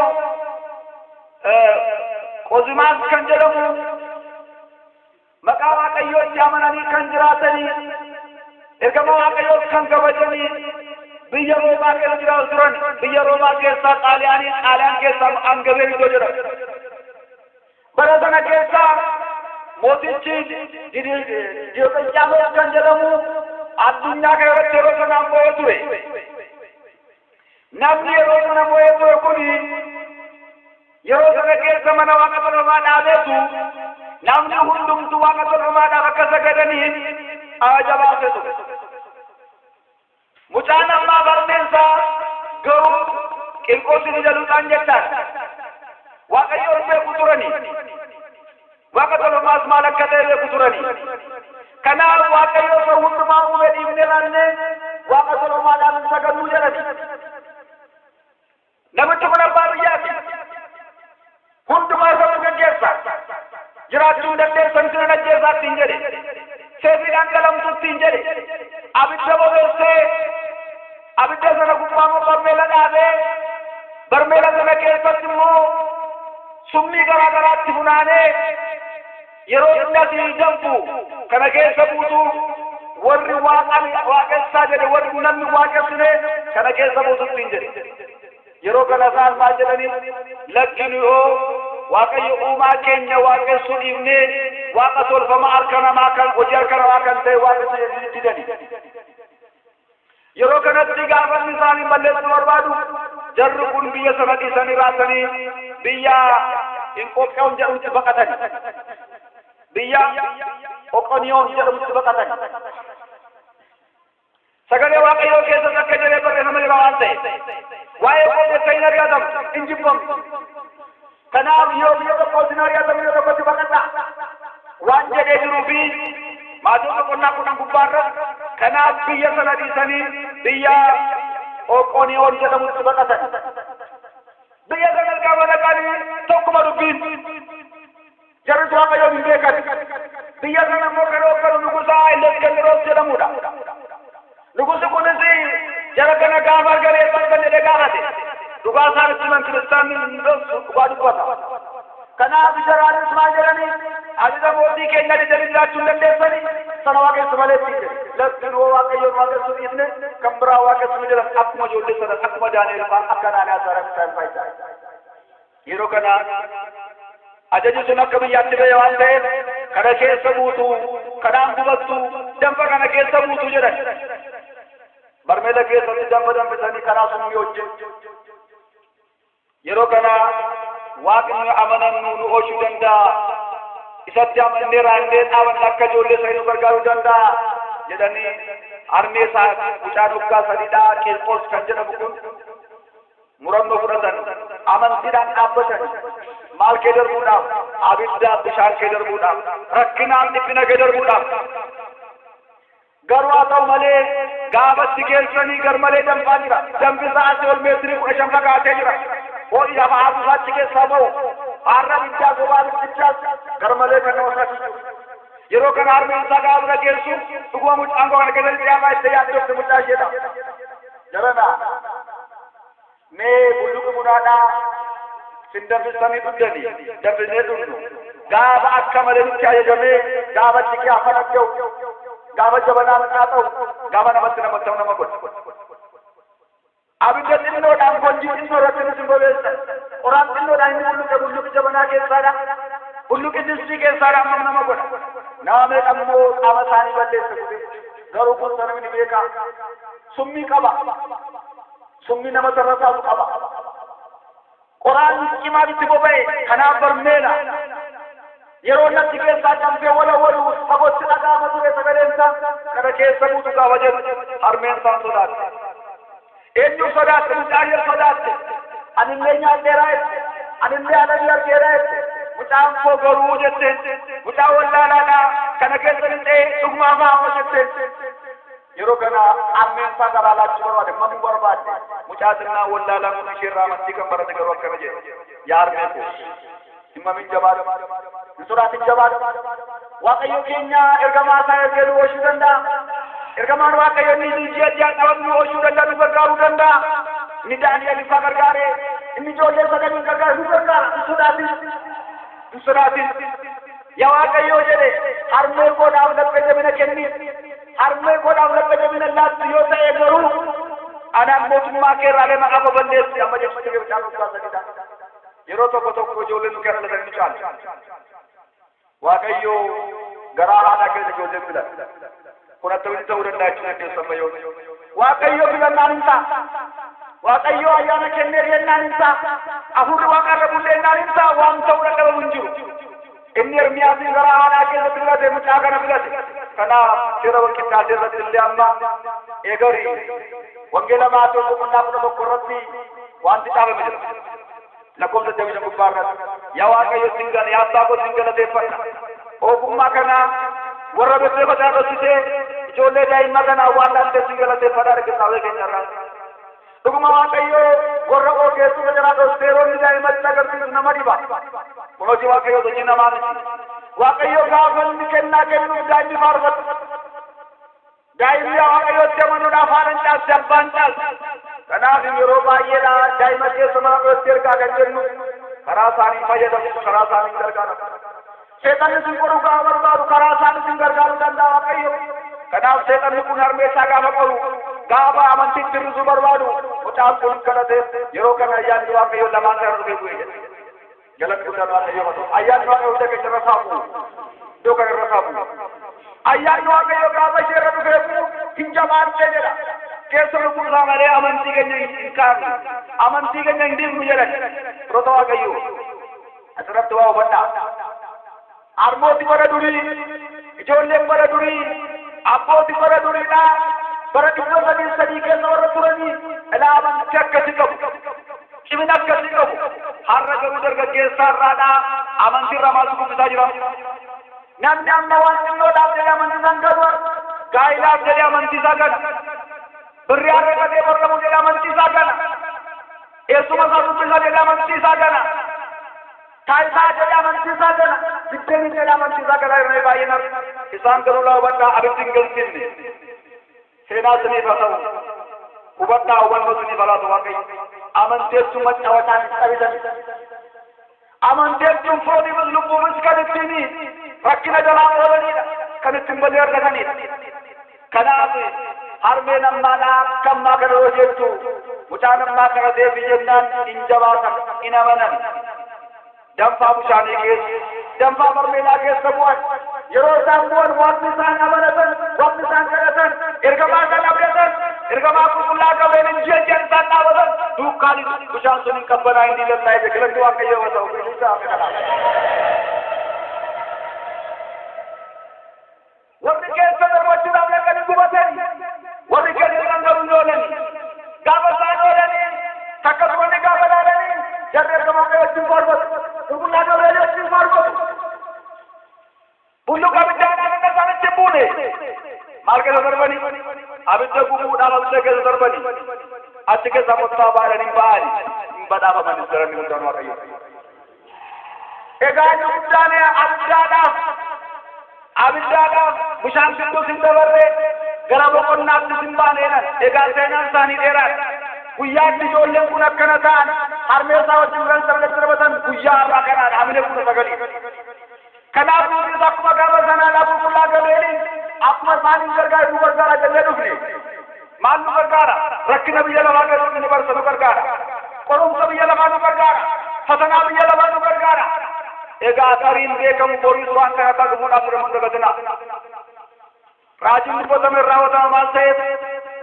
Qozimaas kan jedhamu, maqaa Waaqayyootti amananii kan jiraatanii, ergama Waaqayyoos kan kabajanii, biyya Roomaa keessa jiraatu turan. Biyya Roomaa keessaa Xaaliyaanii, Xaaliyaan keessaa Angabee iddoo jedhamu. Bara sana keessaa mootichi Diyoqilxiyaanos kan jedhamu addunyaa kana irratti yeroo sanaan mo'ee ture. Namni yeroo sana mo'ee ture kun yeroo sana keessa mana waaqa tolfamaa dhaabeetu namni hundumtuu waaqa tolfamaadhaaf akka sagadaniif ajaja baasee ture. Mucaan ammaa barmeensaa garuu Qirqoosin ija luxaan jechaadha. Waaqayyoon beeku turani. Waaqa tolfamaas maal akka ta'e beeku turani. Kanaaf Waaqayyo isa hundumaa uume dhiifnee laannee waaqa tolfamaadhaaf hin sagaduu jedhani. Namichi kun abbaa biyyaati. Hundumaa isatu geggeessa. Jiraachuu hin dandeessan, sinan ajjeesaa ittiin jedhe. Seefiidhaan qalamtu ittiin jedhe. Abidda bobeessee, abidda sana gubbaa immoo barmeela dhaabee, barmeela sana keessatti immoo summii garaa garaatti funaanee, yeroo inni asii danfu kana keessa buutu, warri waaqan waaqessaa jedhe, warri namni waaqessine kana keessa buutu ittiin jedhe. Yeroo kana isaan maal jedhanii? Lakki, nu yoo Waaqayyo uumaa keenya waaqessuu dhiifnee waaqa tolfama harka namaa kan hojii harka namaa kan ta'e waaqessuu jedhanii didani. Yeroo kanatti gaafa inni isaanii balleessuu barbaadu, jarri kun biyya sana dhiisanii raatanii biyya Inqooqiyoon jedhamutti baqatan. Biyya Oqoniyoon jedhamutti baqatan. Sagalee Waaqayyoo keessatti akka jedhee barreeffama jira waan ta'e. Waa'ee koo jecha hin ari'atamu, hin jibbamu. Kanaaf yoo biyya tokko isin ari'atamu, biyya tokkotti baqadhaa waan jedhee jiruu fi Maatewos boqonnaa 10 gubbaa irratti, kanaaf biyya sana dhiisanii biyya Oqoniyoon jedhamutti baqatan. Biyya sana gaafa dhaqanii tokkuma dubbiin. Jarris Waaqayyoon hin beekan. Biyya sana immoo kan hoogganu Nugusa Iliskandiroos jedhamudha. Nugusi kunis jara kana gaafa argan eessa dhufan jedhee gaafate. Dhugaa isaan itti himan, kiristaanni hin dhoksu, dhugaa dubbata. Kanaaf jaraanis maal jedhanii? Ajaja mootii keenya didanii jiraachuu hin dandeessanii, sana waaqessu malee ittiin jedhe. Lakki, nu Waaqayyoon waaqessuu dhiifne kan biraa waaqessu nu jedhan, akkuma ijoollee sana, akkuma Daani'el fa'aa, akka Anaaniyaa, Azaariyaa, Misaa'el fa'aa jechaadha. Yeroo kana ajaji sun akka biyyaatti ba'e waan ta'eef, kana keessa buutu, kanaan gubattu, danfa kana keessa buutu jedhan. Barmeela keessatti danfa danfisanii karaa summii wajjin. Yeroo kana Waaqni amanannu nu oolchuu danda'a. Isatti amannee raannee dhaabanne akka ijoollee isaa nu gargaaruu danda'a jedhanii, harmee isaa mucaan waggaa 3dhaa Qirqoos kan jedhamu kun murannoo fudhatan, amantiidhaan dhaabbatan. Maal kee darbuudhaaf? Abiddaaf bishaan kee darbuudhaaf, rakkinaaf dhiphina kee darbuudhaaf. Garuu haa ta'u malee gaafatti geessanii garmalee danfaa jira. Danfi isaa asii ol meetirii 15 fagaatee jira. Ho'i lafa haatu isaa achi keessaa ba'u. Haarra abiddaa gobaa abiddichaas garmalee kan nama saaxilu. Yeroo kana harmeen isaa gaafa bira geessu, dhuguma mucaan koo kana keessatti dhiyaamaa itti yaaddofte mucaa isheedha. Jarana, mee bulluqi bunaadhaa sin danfistanii dhugdanii, danfisnee dhugnu. Gaafa akka malee nutti ajajamee, gaafa achi kee afaan adda'u, gaafa jabanaan xaaxa'u, gaafa namatti namatti nama godha. Abidda xinnoodhaan gonjii xinnoo irratti nu sin bobeessan. Qoraan xinnoodhaan inni bulluqe, bulluqi jabanaa keessaadha. Bulluqi distii keessaadha hammam nama godha. Nama meeqa immoo qaama isaanii balleessa gubee. Garuu kun sana ni beekaa. Summii qaba. Summii nama tarrasaatu qaba. Qoraan cimaan itti boba'e kanaaf barmeela. Yeroo natti keessaa danfee wala walu fagootti dhaga'ama ture sagaleen isaa kana keessa buutu gaafa jedhu harmeen isaan sodaatte. Eenyu sodaatte? Mucaan sodaatte. Anillee nyaadheeraa jette. Anillee alamii argeeraa jette. Mucaan koo garuu jette. Mucaan wallaalaadhaa kana keessa lixee dhugumaa fa'aa jette. Yeroo kana harmeen isaa garaa laachuu barbaade, mamuu barbaade. Mucaa xinnaa wallaalaa kun isheerraa amantii kan barate garuu akkana jedhe. Yaa harmee koo, hin mamin, jabaadhu. Hin sodaatin, jabaadhu. Waaqayyo keenya ergamaa isaa ergee nu oolchuu danda'a. Ergamaan Waaqayyo inni ji'a ji'a dhaban nu oolchuu danda'a, nu gargaaruu danda'a. Inni Daani'el ifaa gargaare, inni ijoollee sadanii gargaare, nu gargaara. Hin sodaatin. Hin sodaatin. Yaa Waaqayyo jedhe, harmee koodhaaf laphee jabina kenni. Harmee koodhaaf laphee jabina laattu yoo ta'e garuu anaan mootummaa kee irraa maqaa koo balleessi amma jechuun jedhe mucaan waggaa sadiidha. Yeroo tokko tokko ijoolleen nu keessa dhalatanii nu caalu. Waaqayyo garaa haadhaa keessa ijoolleen filata. Kun akkamitti ta'uu danda'a jechuu dandeessu amma yoo. Waaqayyo filannaan hin ta'a. Waaqayyo ayyaana kennee jennaan hin ta'a. Afurri waaqarra bulleennaan hin ta'a, waan ta'uu dadhabamu hin jiru. Inni Ermiyaasin garaa haadhaa keessatti filate, mucaa kana filate. Kanaaf seera wal qixxaatee irratti illee amma eegari Wangeela Maatewos boqonnaa 11 irratti wanti caafame jira. Lakkoofsa 25 gubbaa irratti, yaa Waaqayyo sin gala, yaa abbaa koo sin galateeffadha. Ogummaa kana warra bebbeekataa dhoksitee ijoollee daa'imman kanaa waan laattee sin galateeffadha argisiisee keenya irraa. Dhuguma Waaqayyo warra ogeessota jalaa dhoksitee yeroo inni daa'imatti agarsiisu nama dhiba. Kun hojii Waaqayyoo, hojii namaa miti. Waaqayyo gaafa inni kennaa kennuuf daa'imni faarfatu. Daa'imni Waaqayyootti amanuudhaaf haadhan caalti, abbaan caalti. Kanaaf yeroo baay'eedha daa'ima keessa mana dhootti ergaa kan jennu karaa isaanii fayyadamu, karaa isaanii gargaaramu. Seexanni sin qoruu gaafa barbaadu karaa isaanii sin gargaaruu danda'a Waaqayyo. Kanaaf seexanni kun harmee isaa gaafa qoru, gaafa amantiitti hir'isuu barbaadu, mucaan kun kadhate, yeroo kana ayyaanni Waaqayyo lamaan kana dhufee bu'ee jedhe. Galanni guddaan Waaqayyo haa ta'u. Ayyaanni Waaqayyo hunda keenya irra haa bu'u. Iddoo kana irra haa bu'u. Ayyaanni Waaqayyo gaafa ishee irra dhufee bu'u hin jabaattee jedha. Keessa lubbuu isaa malee amantii keenya hin kaafnu. Amantii keenya hin diignu jedhan. Firoota Waaqayyo. Asirratti waa hubadhaa. Harmooti bara durii, ijoolleen bara durii, abbooti bara duriidhaa, bara 303 keessa warra turanii ilaa amantii akkasii qabu. Cimina akkasii qabu. Har'a garuu dargaggeessaa irraadhaa amantii irraa maaltu guddisaa jira? Namni amma waan xinnoodhaaf jedhee amantii isaan ganu, gaa'ilaaf jedhee amantii isaa gana. Birrii harreeffatee borramu jedhee amantii isaa gana. Eessuma isaa dubbisaa jedhee amantii isaa gana. Taayitaa jedhee amantii isaa gana. Biddeenii jedhee amantii isaa gana yeroo baay'een argu. Isaan garuu laa hubadhaa, abiddi hin galchifne. Seenaa isiniif haa ta'u. Hubadhaa, hubannoo isiniif haa laatu Waaqayyo. Amantii jechuun maccaawwataan hin qabitan. Amantii jechuun fooniifis lubbuufis kan ittiin rakkina jalaa oolanidha. Kan ittiin badii argatanidha. Kanaaf harmeen ammaadhaa akka ammaa kana yoo jettu mucaan ammaa kana deebi jennaan hin jabaatan, hin amanan. Danfaa bishaanii keessa, danfaa barmeelaa keessa bu'an. Yeroo isaan bu'an waaqni isaan amanatan, waaqni isaan kadhatan, ergamaa isaan abdatan, ergamaa qulqullaa Gabri'eelin ji'a ji'an isaan dhaabatan duukaan bishaan sun hin qabbanaa, hin diilallaa'e. Galanni Waaqayyoo haa ta'u. Bilisa kanaaf. Warri keessa darbachuudhaaf dhaqanii gubatani. Warri keessa jiran garuu hin oolani. Gaafa isaan oolanii takka turanii gaafa ilaalanii jarri ergamaa wajjin faarfatu. Qulqullaa Gabri'eel wajjin faarfatu. Bulluqa abiddaa akka isaanitti hin buune. Maal keessa darbanii? Abidda gubuudhaaf abidda keessa darbanii. Achi keessa qottaa baadhanii ba'anii hin badhaafamanis galanni guddaan Waaqayyo. Egaa inni guddaan abiddaadhaaf bishaan gidduus hin dabarre, gara boqonnaattis hin baane jedhan. Egaa seenaan isaanii dheeraadha. Guyyaatti ijoolleen kun akkana ta'an harmee isaa wajjin kan sabla darbatan guyyaa har'aa kanaadha, Hamilee 19. Kanaaf nutis akkuma gaafa sanaa qulqullaa Gabri'eeliin akkuma isaaniin gargaara nu gargaara jennee dhufne. Maal nu gargaara? Rakkina biyya lafaa keessatti nu barsa, nu gargaara. Qorumsa biyya lafaa nu gargaara. Fatanaa biyya lafaa nu gargaara. Egaa tariin beekamu boriis waan kana akka dhufuudhaaf jedhamu hin dagatinaa. Raajiin dubbatame raawwatama maal ta'eef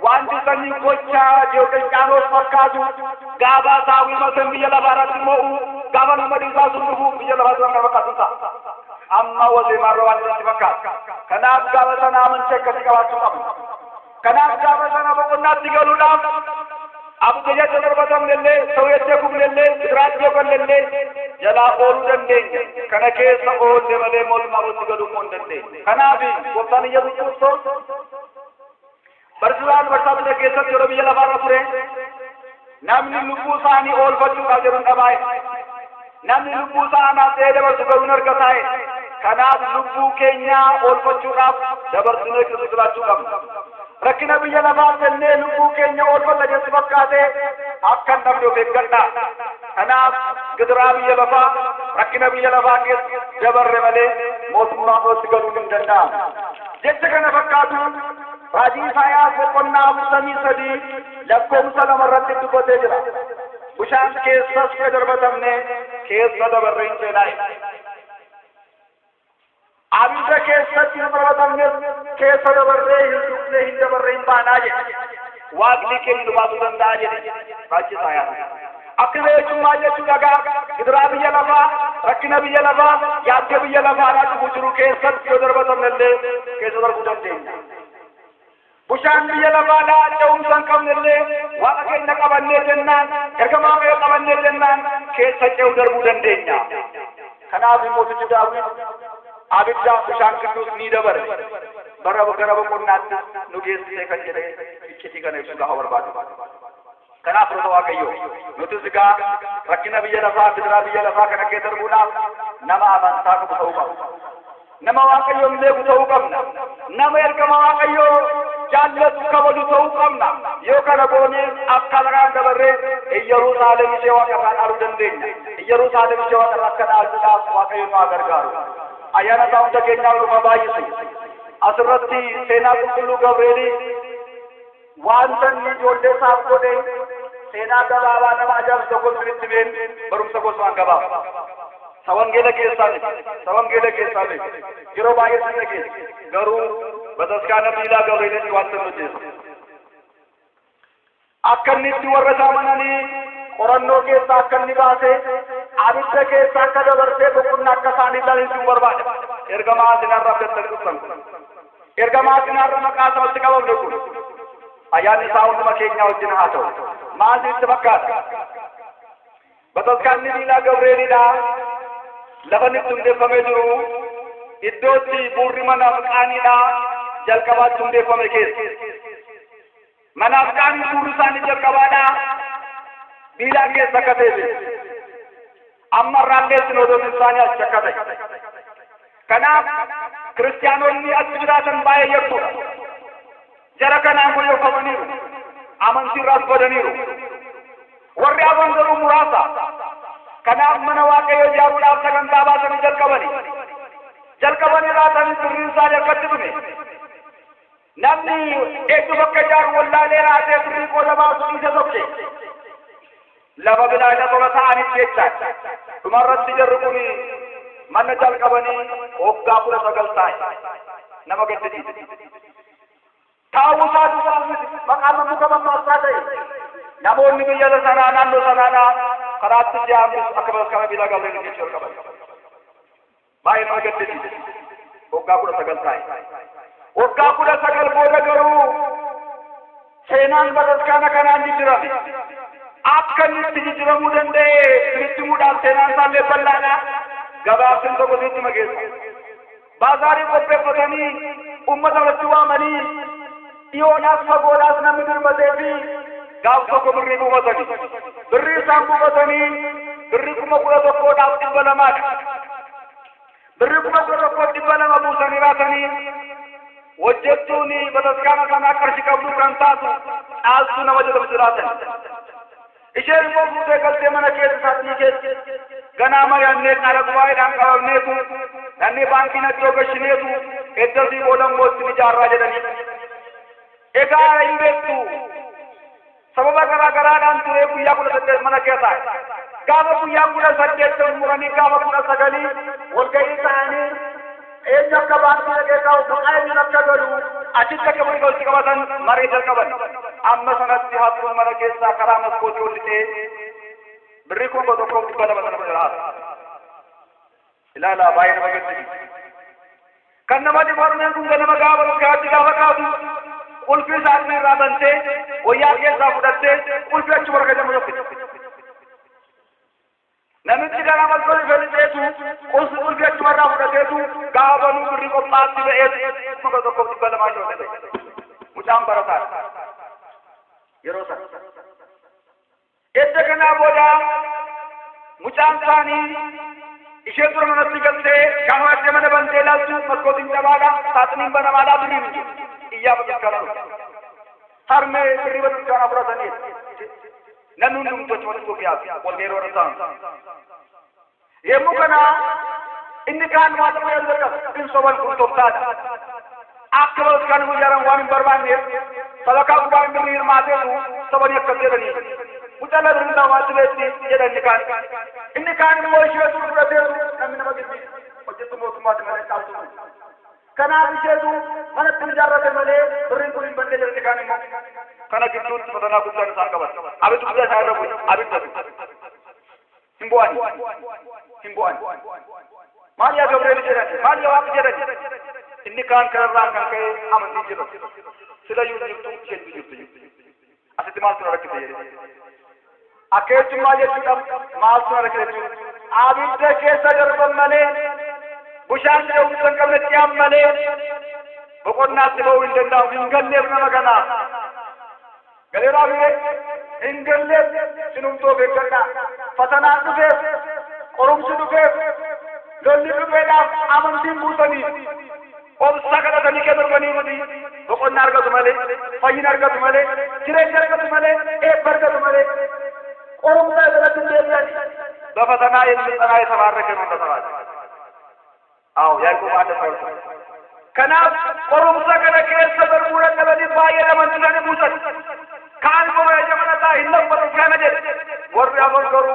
Wanti sanyii gochaa Diyoqilxiyaanos fakkaatu gaafa saawwima san biyya lafaarratti mo'u gaafa nama dhiisaa sun dhufu biyya lafaatti kan fakkaatu ta'a. Amma wazeemaarra waan irratti fakkaata. Kanaaf gaafa sana amantii akkasii qabaachuu qabna. Kanaaf gaafa sana boqonnaatti galuudhaaf abidda jecha darbatamnellee sawyettee kufnellee gidiraatti yookanlellee jalaa ooluu dandeenya. Kana keessa oolle malee mootummaa walitti galuu immoo hin dandeenye. Kanaaf gooftaan Iyyasuus Kiristoos barsiisaan barsiisaa ture keessatti yeroo biyya lafaarra ture namni lubbuu isaanii oolfachuudhaaf jedhu hin dhabaa'e. Namni lubbuu isaa anaaf ta'ee dabarsu garuu hin argataa'e. Kanaaf lubbuu keenyaa oolfachuudhaaf dabarsinee Kiristoos jiraachuu qabna. Rakkina biyya lafaa jennee lubbuu keenya oolfanna jettu fakkaate akka hin dhabne of eeggadhaa. Kanaaf gidiraa biyya lafaa rakkina biyya lafaa keessa dabarre malee mootummaa kootti galuun hin danda'amu. Jecha kana fakkaatu raajii Isaayaas boqonnaa 43 lakkoofsa 2 irratti dubbatee jira. Bishaan keessas ka darbatamne keessa dabarree hin seenaaye. Abidda keessatti hin darbatamnes keessa dabarree hin dhufne hin dabarree hin baanaa jedhe. Waaqni keenya nu baasuu danda'a jedhe raajii Isaayaas. Akkana jechuun maal jechuu dhagaa gidiraa biyya lafaa rakkina biyya lafaa yaadda biyya lafaadhaa dhufu jiru keessatti yoo darbatamnellee keessa darbuu dandeenya. Bishaan biyya lafaadhaa ce'umsa hin qabnellee waaqa keenya qabannee jennaan ergamaa Waaqayyoo qabannee jennaan keessa ce'uu darbuu dandeenya. Kanaaf mootichi Daawit abidda bishaan gidduus ni dabare bara gara boqonnaatti nu geessisee kan jedhe iccitii kana ibsuu gaafa barbaadu. Kanaaf firoota Waaqayyoo nutis egaa rakkina biyya lafaa gidiraa biyya lafaa kana keessa darbuudhaaf nama amantaa qabu ta'uu qabna. Nama Waaqayyoon beeku ta'uu qabna. Nama ergama Waaqayyoo jaallatu kabaju ta'uu qabna. Yoo kana goone akka lagaan dabarree Iyyerusaalem ishee waaqarraa dhaaluu dandeenya. Iyyerusaalem ishee waaqarraa akka dhaaluudhaaf Waaqayyo nu haa gargaaru. Ayyaana isaa hunda keenyaaf nuuf haa baay'isu. Asirratti seenaa qulqulluu Gabreelii wanta inni ijoollee isaaf godhe seenaa gabaabaa nama ajaa'ibsu tokko isinitti himeen barumsa gosaan gabaaba. Sawangeela keessaa miti. Sawangeela keessaa miti. Yeroo baay'ee sin dhageessa. Garuu bataskaana Biilaa Gabreelitti wanta inni hojjetu. Akka inni itti warra isaa amananii qorannoo keessaa akka inni baase abidda keessa akka dabarsee boqonnaa akka isaanii ilaalu barbaada. Ergamaa asinarra abdattanii dhuftan kun. Ergamaa asinarra maqaa isaatti qabamne kun. Ayyaanni isaa hunduma keenyaa wajjin haa ta'u. Maal isinitti fakkaata? Bataskaanni Biilaa Gabreelidha. Lafa inni itti hundeeffamee jiru iddootti buurri manaaf qaaniidha jalqabaatti hundeeffame keessa. Manaaf qaanii buurri isaanii jalqabaadha Biilaa keessa akka ta'e beeku. Amma irraallee sinoodosiin isaanii achi akka ta'e. Kanaaf kiristaanonni achi jiraatan baay'ee yartuudha. Jara kanaan goyyofamaniiru. Amantiirraas badaniiru. Warri hafan garuu muraasa. Kanaaf mana Waaqayyoo ijaaruudhaaf sagantaa baasanii jalqabani. Jalqabanii raatanii birriin isaanii harkatti dhume. Namni eenyu bakka ijaaru wallaalee raatee birrii qooda baasu dhiise sokke. Lafa bilaasha tola ta'anitti jechaan. Dhumarratti jarri kun mana jalqabanii waggaa 19 taa'e. Nama gaddisiisa. Taa'uu isaa duwwaas miti maqaan muka mammaaksaa ta'e. Namoonni biyya sanaa naannoo sanaadhaa karaatti si hambisu akka bataskaana Biilaa Gabreelii jechuu jalqaban. Baay'ee nama gaddisiisa. Waggaa 19 taa'e. Waggaa 19 booda garuu seenaan bataskaana kanaan jijjiirame. Akka inni itti jijjiiramuu danda'e isinitti himuudhaaf seenaan isaallee bal'aadha. Gabaabsin tokko isinitti mageessa. Baazaarii qopheeffatanii uummata walitti waamanii dhiyoodhaas fagoodhaas namni dirmatee fi gaaf tokko birrii buufatanii. Birrii isaan buufatanii birrii 11,200dha. Birrii 11,200 buusanii raatanii hojjettuun bataskaana sanaa qarshii qabdu kan taatu Caaltuu nama jedhamu jiraatan. Isheen immoo fuutee galtee mana keessa saaxinii keessa ganaa mari'annee qaala gubaa'eedhaan qabamneetu dhannee baankii naccoo gashineetu eddasii booda immoo ittiin ijaarraa jedhanii. Egaa hin beektu sababa garaa garaadhaan turee guyyaa 18 mana keessa taa'e. Gaafa guyyaa 18 muranii gaafa 19 walga'ii ta'anii Eenyu akka baankii dhaqee kaa'u, maqaa eenyuun akka galu, achitti akka birrii walitti qabatan maree jalqaban. Amma sanatti hattuun mana keessaa karaa maskootii ol lixee birrii 1,200 sana bira haata. Ilaalaa, baay'ee nama gaddisiisa. Kan nama dhibu, harmeen kun ganama gaafa dhugaatti gaafa kaatu qulfii isaanii irraa bantee, wayyaa keessaa fudhattee, qulfii achuma harka jedhamu tokkitti. Namichi karaa maskootii felixeetu qulfii achuma irraa fudhateetu gaafa banuu birrii qophaatti ba'eetu 1,200 shootee ta'e. Mucaan barataadha. Yeroo sana. Edda kanaa booda mucaan isaanii ishee dura manatti galtee gaafa mana bantee ilaaltu maskootiin cabaadha, saaxiniin banamaadha, birriin hin jiru. Iyyaa bataskaana dhufe. Harmee, birrii bataskaanaa fudhatanii. Namni hundumtuu achumatti gogiyaaf wal ga'ee warra ta'an. Yommuu kana inni kaan waa tokko yaadu jalqaba. In soban, kun tooftaadha. Akka bataskaana ijaaran waan hin barbaanneef sabakaa gubbaan birrii hirmaateetu sobanii akkas jedhanii. Mucaa birrii isaa waan dhibeetti jedhan inni kaan. Inni kaan immoo isheetu fudhateetu, namni nama giddi hojjettu mootummaati malee caaltu. Kanaaf isheetu manatti ijaarrate malee birriin kun hin banne jedhan inni kaan immoo. Kana gidduutti fatanaa guddaan isaan qabata. Abiddi guddaa isaan irra bu'e, abidda hin bu'ani. Hin bu'ani. Maal yaa Gabrieel jedhan, maal yaa Waaqi jedhan. Inni kaan kanarraan kan ka'e amantiin jedhu. Sila iyyuu jirtu, isheen jirtu. Asitti maaltu na rakkise jedhe. Akka jechuun maal jechuudha? Maaltu na rakkise jechuudha? Abidda keessa darban malee, bishaan ce'umsa hin qabne ce'an malee boqonnaatti ba'uu hin danda'amu. Hin galleef nama kanaaf. Galeeraa bire hin galleef. Sinumtoo beekadhaa. Fatanaan dhufeef, qorumsi dhufeef, lolli dhufeedhaaf amantiin buusanii obsa kadhatanii kee darbanii miti boqonnaa argatu malee, fayyina argatu malee, jireenya argatu malee, eebba argatu malee, qorumsa irratti hin deebi'ani. በፈተና የሚጸና የተባረከ ነው እንደተባለ። አዎ፣ ያዕቆብ አንድ ሰው። Kanaaf qorumsa kana keessa darbuu dadhabanii baay'ee amantii buusan. Kaan immoo ija hin laffatu kana jedhe. Warri afur garuu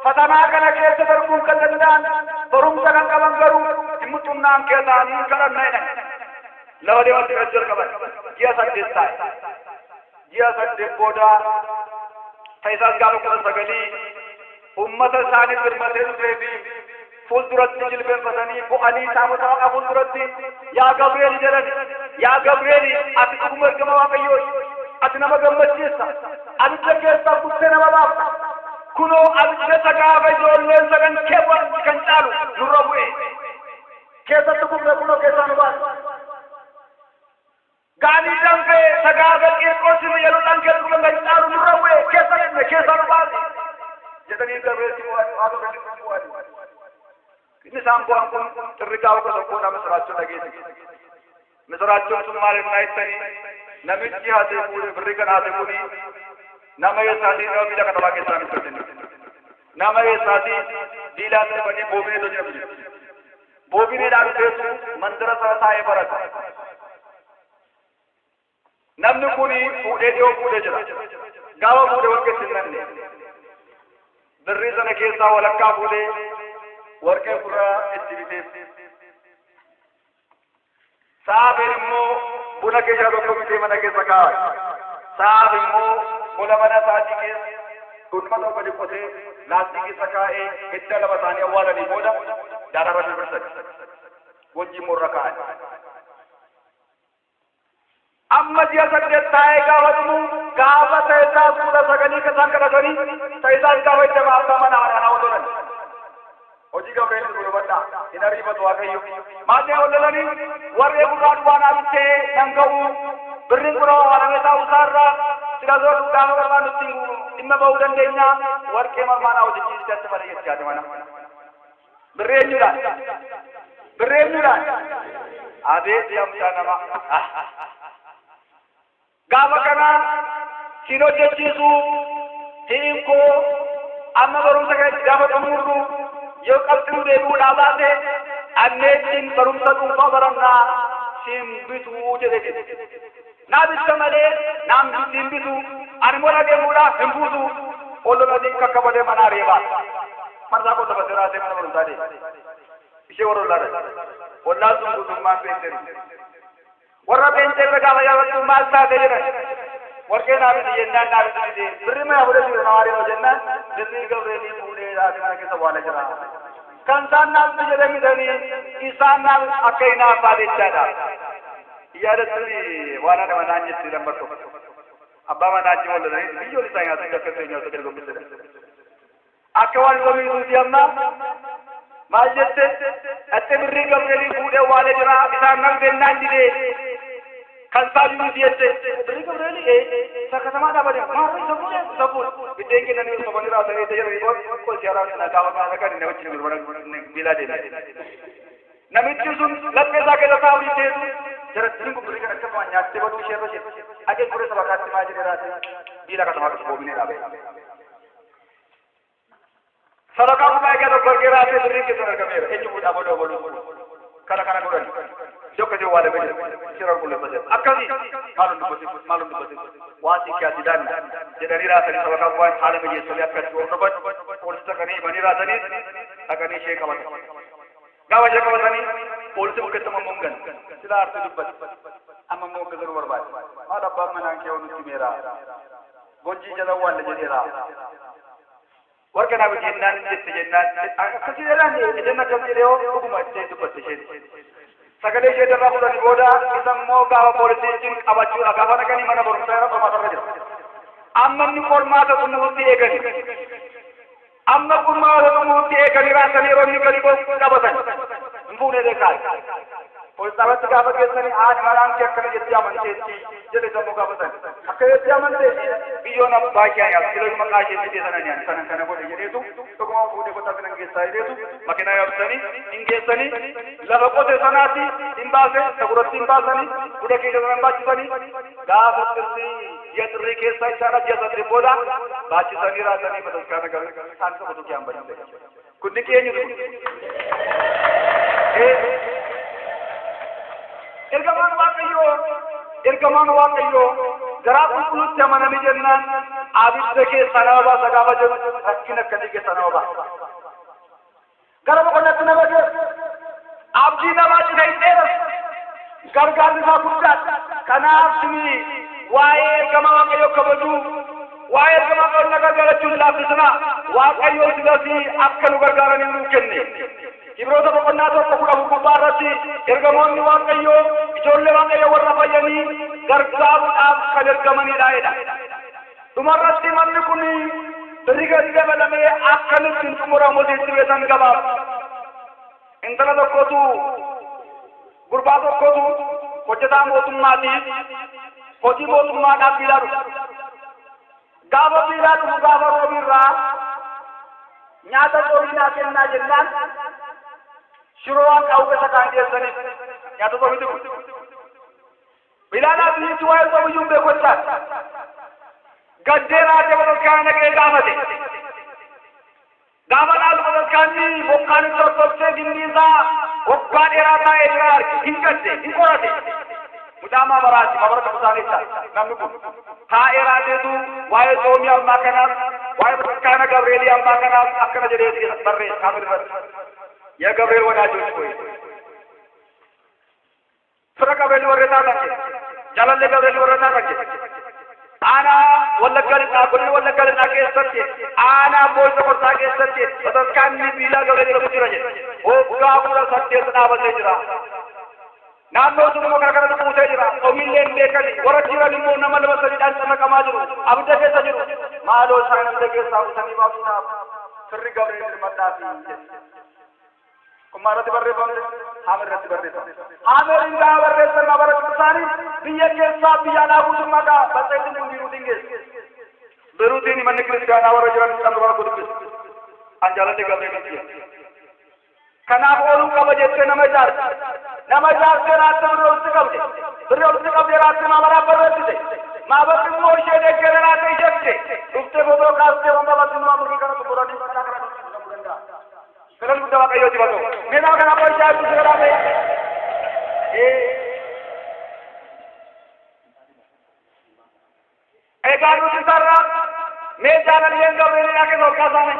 fatanaa kana keessa darbuun kan danda'an, barumsa kan qaban garuu hin muxunnaan kee ta'anii kadhanna jedhan. Lafa deematti kan jalqaban ji'a 8 taa'e. Ji'a 8 booda ta'isaas gaafa 19 ummata isaanii birmatee dhufee fi fuulduratti jilbeenfatanii bu'anii taabota Waaqaa fuulduratti "Yaa Gabrieel" jedhan. "Yaa Gabrieel, ati dhuguma ergama Waaqayyooti. Ati nama gammachiista. Abidda keessaa buttee nama baafta. Kunoo abidda isa gaafa ijoolleen sadan kee bu'an kan caalu nurra bu'e. Keessatti kufne, kunoo keessaa nu baasa. Gaanii danfee isa gaafa Qiirqoosii fi Yeruusaalem keessa kufan kan caalu nurra bu'e. Keessa dhufne, keessaa nu baase" jedhanii Gabrieel bu'an, Waaqa bu'an. Inni isaan bu'an kun xirri gaafa 11dha misiraachoo dhageesse. Misiraachoon sun maal innaa jettanii, namichi haatee fuudhe birrii kan haate kuni nama eessaatii? Nama biyya katamaa keessaa miti. Nama eessaatii? Diilaa darbanii Boobinee jedhamu jira. Boobineedhaan dhufeetu mandara sana taa'ee barata. Namni kun fuudhee, dhiyoo fuudhee jira. Gaafa fuudhee warqee hin nanne. Birrii sana keessaa walakkaa fuudhee warqee gurraa itti biteef. Saafeen immoo buna keessa tokko bitee mana keessa kaa'ate. Saaf immoo buna mana isaatii keessa dhundhuma tokko dhiqotee laastii keessa kaa'ee, hidda lama isaanii awwaalanii booda daararra birbirsan. Gonjii immoo irra kaa'an. Amma ji'a 8 taa'ee gaafa dhumu, gaafa ta'isaas 19 kan isaan kadhatanii, ta'isaas gaafa itti abbaa manaa waraanaa wal lolan. Hojii Gabrieel hubadhaa, hin ariifatu Waaqayyo. Maal jedhan wal lolanii? Warree gurraa duwwaa bittee nan ga'u, birriin kun awwaalamee taa'uu isaarraa sila soo gaafa barbaannu dhimma ba'uu dandeenya, warqee marmaanaa hojjechiisite achi malee jechaati mana. Birrii eenyuudhaan? Birrii eenyuudhaan? Abeet yaa mucaa namaa. Gaafa kana siin hojjechiisu hiin koo, amma barumsa kana gaafa xumurru yoo qabxinuu deebi'uudhaa baate anneettiin barumsa dhuunfaa barannaa siin bituu jedhe jedhe. Naa bitta malee naan siin bitu, ani immoo dhageemuudhaaf hin buusu. Ollolanii kakkabalee mana ari'ee baasa. Marsaa qollofate raasee mana barumsaa deema. Ishee warra ollaadha. Ollaan sun guutummaan peenteeri. Warra peenteerra gaafa yaabattu maal taate jedhan. Warqee naa biti jennaan naa biti didee. Birrii mana fudhate jira namaa deema jennaan birrii Gabreelii fuudhee haati mana keessa waala jira. Kan isaan naaf biti jedhan bitanii isaan naaf akka hinaaffaa jechaadha. Yaadattuni waan haadha manaan jetti lambar tokko. Abbaa manaa achi wallalanii biyyoon isaa nyaatu akka ta'e nyaatu gadi gombise. Akka waan isa miidhuuti amma maal jette dhatte birrii Gabreelii fuudhee waala jira isaan naaf jennaan didee. Kan isaan nuti jette birrii Gabreelii isa katamaa dhaabate maarra isa fuudhee isa fuudhe biddeen kennanii sobanii raasanii ta'e booda qolchi haraa sana gaafa kana kan inni wajjin gurguran biilaa deeme. Namichi sun laphee isaa keessa taa'uu dhiiseetu jarattiin kun birrii kana akkasuma nyaattee baduu ishee irra ishee ajeen turee saba kaatti maa jedhee raate biilaa katamaa dhufu boominee dhaabee. Sabakaa gubbaa egaa tokko argee raatee birriin keessan argameera eenyu fuudhaa baduu oboluu kana kana godhani. Jokka jiru waa lamee jira seera qulqulleessa jira akkasii maalum dubbatin maalum dubbatin waa si kiyaati daanna jedhanii raatanii sabakaa gubbaan haala mijeessanii akka itti hordofan poolisii dhaqanii himanii raatanii dhaqanii ishee qabatan. Gaafa ishee qabatanii poolisii bukkeetti amma immoo hin galu sila aartee dubbate amma immoo akka galuu barbaade maal abbaan manaan kee nutti meera gonjii jala waalla jedheera. Warqa naa biti jennaan jette jennaan akkasii jedhaan jedhan akkas jedhee hoo dhuguma ishee dubbatte isheen. Sagalee ishee darraa fuudhanii booda isa immoo gaafa poolisii wajjin qabachuudha gaafa dhaqanii mana barumsaa irra qormaata irra jira. Amma inni qormaata xumurutti eegani. Amma qormaata xumurutti eeganii raasanii yeroo inni gadi ba'u qabatan. Hin fuunee beekaa. Poolisii irratti gaafa geessanii haadha manaan kee akkana jettee amanteetti jedhe isa immoo gaafatan. Akka jettee amanteetti biyyoon abbaa kee nyaatu sila maqaa ishee fidee sana nyaatu sana kana godhe jedheetu dhuguma fuudhee qotaa sana geessaa jedheetu makiinaa yaabsanii hin geessanii lafa qote sanaatti hin baase saguratti hin baasanii buda keessa sana hin baachisanii gaafa xirrii ji'a xirrii keessa isaadha ji'a saddeet booda baachisanii raasanii bataskaana galu isaan isa qotuu kiyaan badii. Kun dinqii eenyutu kun? Ergamaan Waaqayyoo ergamaan Waaqayyoo garaa qulqulluutti amananii jennaan abidda keessaa nama baasa gaafa jedhu rakkina akkasii keessaa nama baasa. Gara boqonnaatti nama geessa. Abdii namaa cita hin dheeressu. Gargaarri isaa guddaadha. Kanaaf sini waa'ee ergamaa Waaqayyoo kabajuu waa'ee ergamaa Waaqayyoo na gargaarachuun laaffisna. Waaqayyoo silasii akka nu gargaaraniif nuu kenne. Ibroota boqonnaa 1:14 gubbaa irratti ergamoonni Waaqayyoo ijoollee Waaqayyoo warra fayyanii gargaaruudhaaf kan ergamanidha jedha. Dhumarratti manni kun birri gadi dabalamee akka nutti hin xumuramu sitti beekan gabaaf. Intala tokkotu gurbaa tokkotu hojjetaa mootummaatiif hojii mootummaadhaaf biilaa dhufu. Gaafa biilaa dhufu gaafa roobiirraa nyaata coominaa kennaa jennaan shiroo waan qabu keessa kaan dhiyeessaniif nyaata soomiti kun. Bilaalaa biyyichi waa'ee soomiyyuu hin beeku jechaan. Gaddee raatee bataskaana naqee gaafate. Gaafa laalu bataskaanni bokkaan itti tottolchee gindii isaa waggaa dheeraa taa'ee jira arge hin gadde hin qorate. Mucaa maabaraati maabara qabu isaa jecha namni kun. Taa'ee raateetu waa'ee soomii ammaa kanaaf waa'ee bataskaana Gabreelii ammaa kanaaf akkana jedhee barreesse kaamil irratti. የገብርኤል ወዳጆች ሆይ ፍረ ገብርኤል warra taatan jedhe jaalallee Gabreelii warra taatan jedhe aanaa Wallaggaa Lixaa godina Wallaggaa Lixaa keessatti aanaa Boolla Qorsaa keessatti bataskaanni Biilaa Gabreel jedhamu jira jedhe waggaa 18 dhaabatee jira. Naannoo sun immoo kana kanatu buutee jira. Omiillee hin beekani warra jiran immoo nama lama sadiidhaan cannaqamaa jiru abidda keessa jiru maaloo isaan abidda keessaa butanii baasuudhaaf firri Gabreel dirmadhaafi jedhe. Kun maalirratti barreeffamte? Haamir irratti barreeffamte. Haamiriin gaafa barreessan maabara qibsaanii biyya keessaa biyya alaa guutummaa gaa batteetiin kun Biiruutiin geesse. Biiruutiin manni kiristaanaa warra jiran qabnu bara guddisu. An jaalallee Gabriel biyya. Kanaaf ooluu qaba jettee nama ijaarte. Nama ijaarsee raattee birrii walitti qabde. Birrii walitti qabdee raattee maabaraaf barreessite. Maabarri immoo ishee deeggaree raattee ishee fide. Dhuftee footoo kaastee wanta battummaa birrii kana xumuranii bakka kana dhufuu danda'a. Galanni guddaa Waaqayyooti haa ta'u. Mee nama kana abbaa ishee eebbisuu jedhaa Egaa nuti sarara Mee jaalalleen Gabriel akka ol kaasaane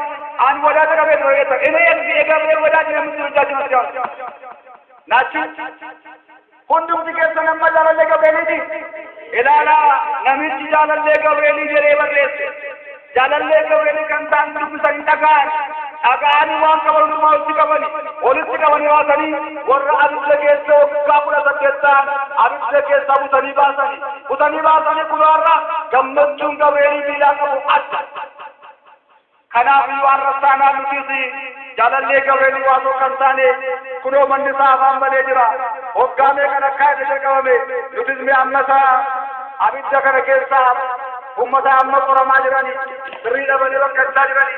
ani ወዳጅ Gabriel ነው የተ እኔ የገብርኤል ወዳጅ ነው የምትሉ እጃችሁን አስገቡ። ናችሁ hundumti keessan amma jaalallee Gabrieliiti. Ilaalaa, namichi jaalallee Gabrielii jedhee barreesse. Jaalallee Gabrielii kan ta'an dubbisanii dhaga'an. Dhaga'anii waan qaban hundumaa walitti qabani. Walitti qabanii baasanii warra abidda keessa waggaa 18 ta'an abidda keessaa butanii baasanii. Butanii baasanii kunuarra gammachuun Gabrielii miilaa qabu adda. Kanaaf iyyuu har'a taanaan nutis jaalallee Gabrielii waasoo kan taane kunoo manni isaa afaan banee jira. Hoggaa meeqa akka isa jalqabame nutis mee amma isaa abidda kana keessaa ummata amma qoramaa jirani, sirrii dhabanii rakkachaa jirani.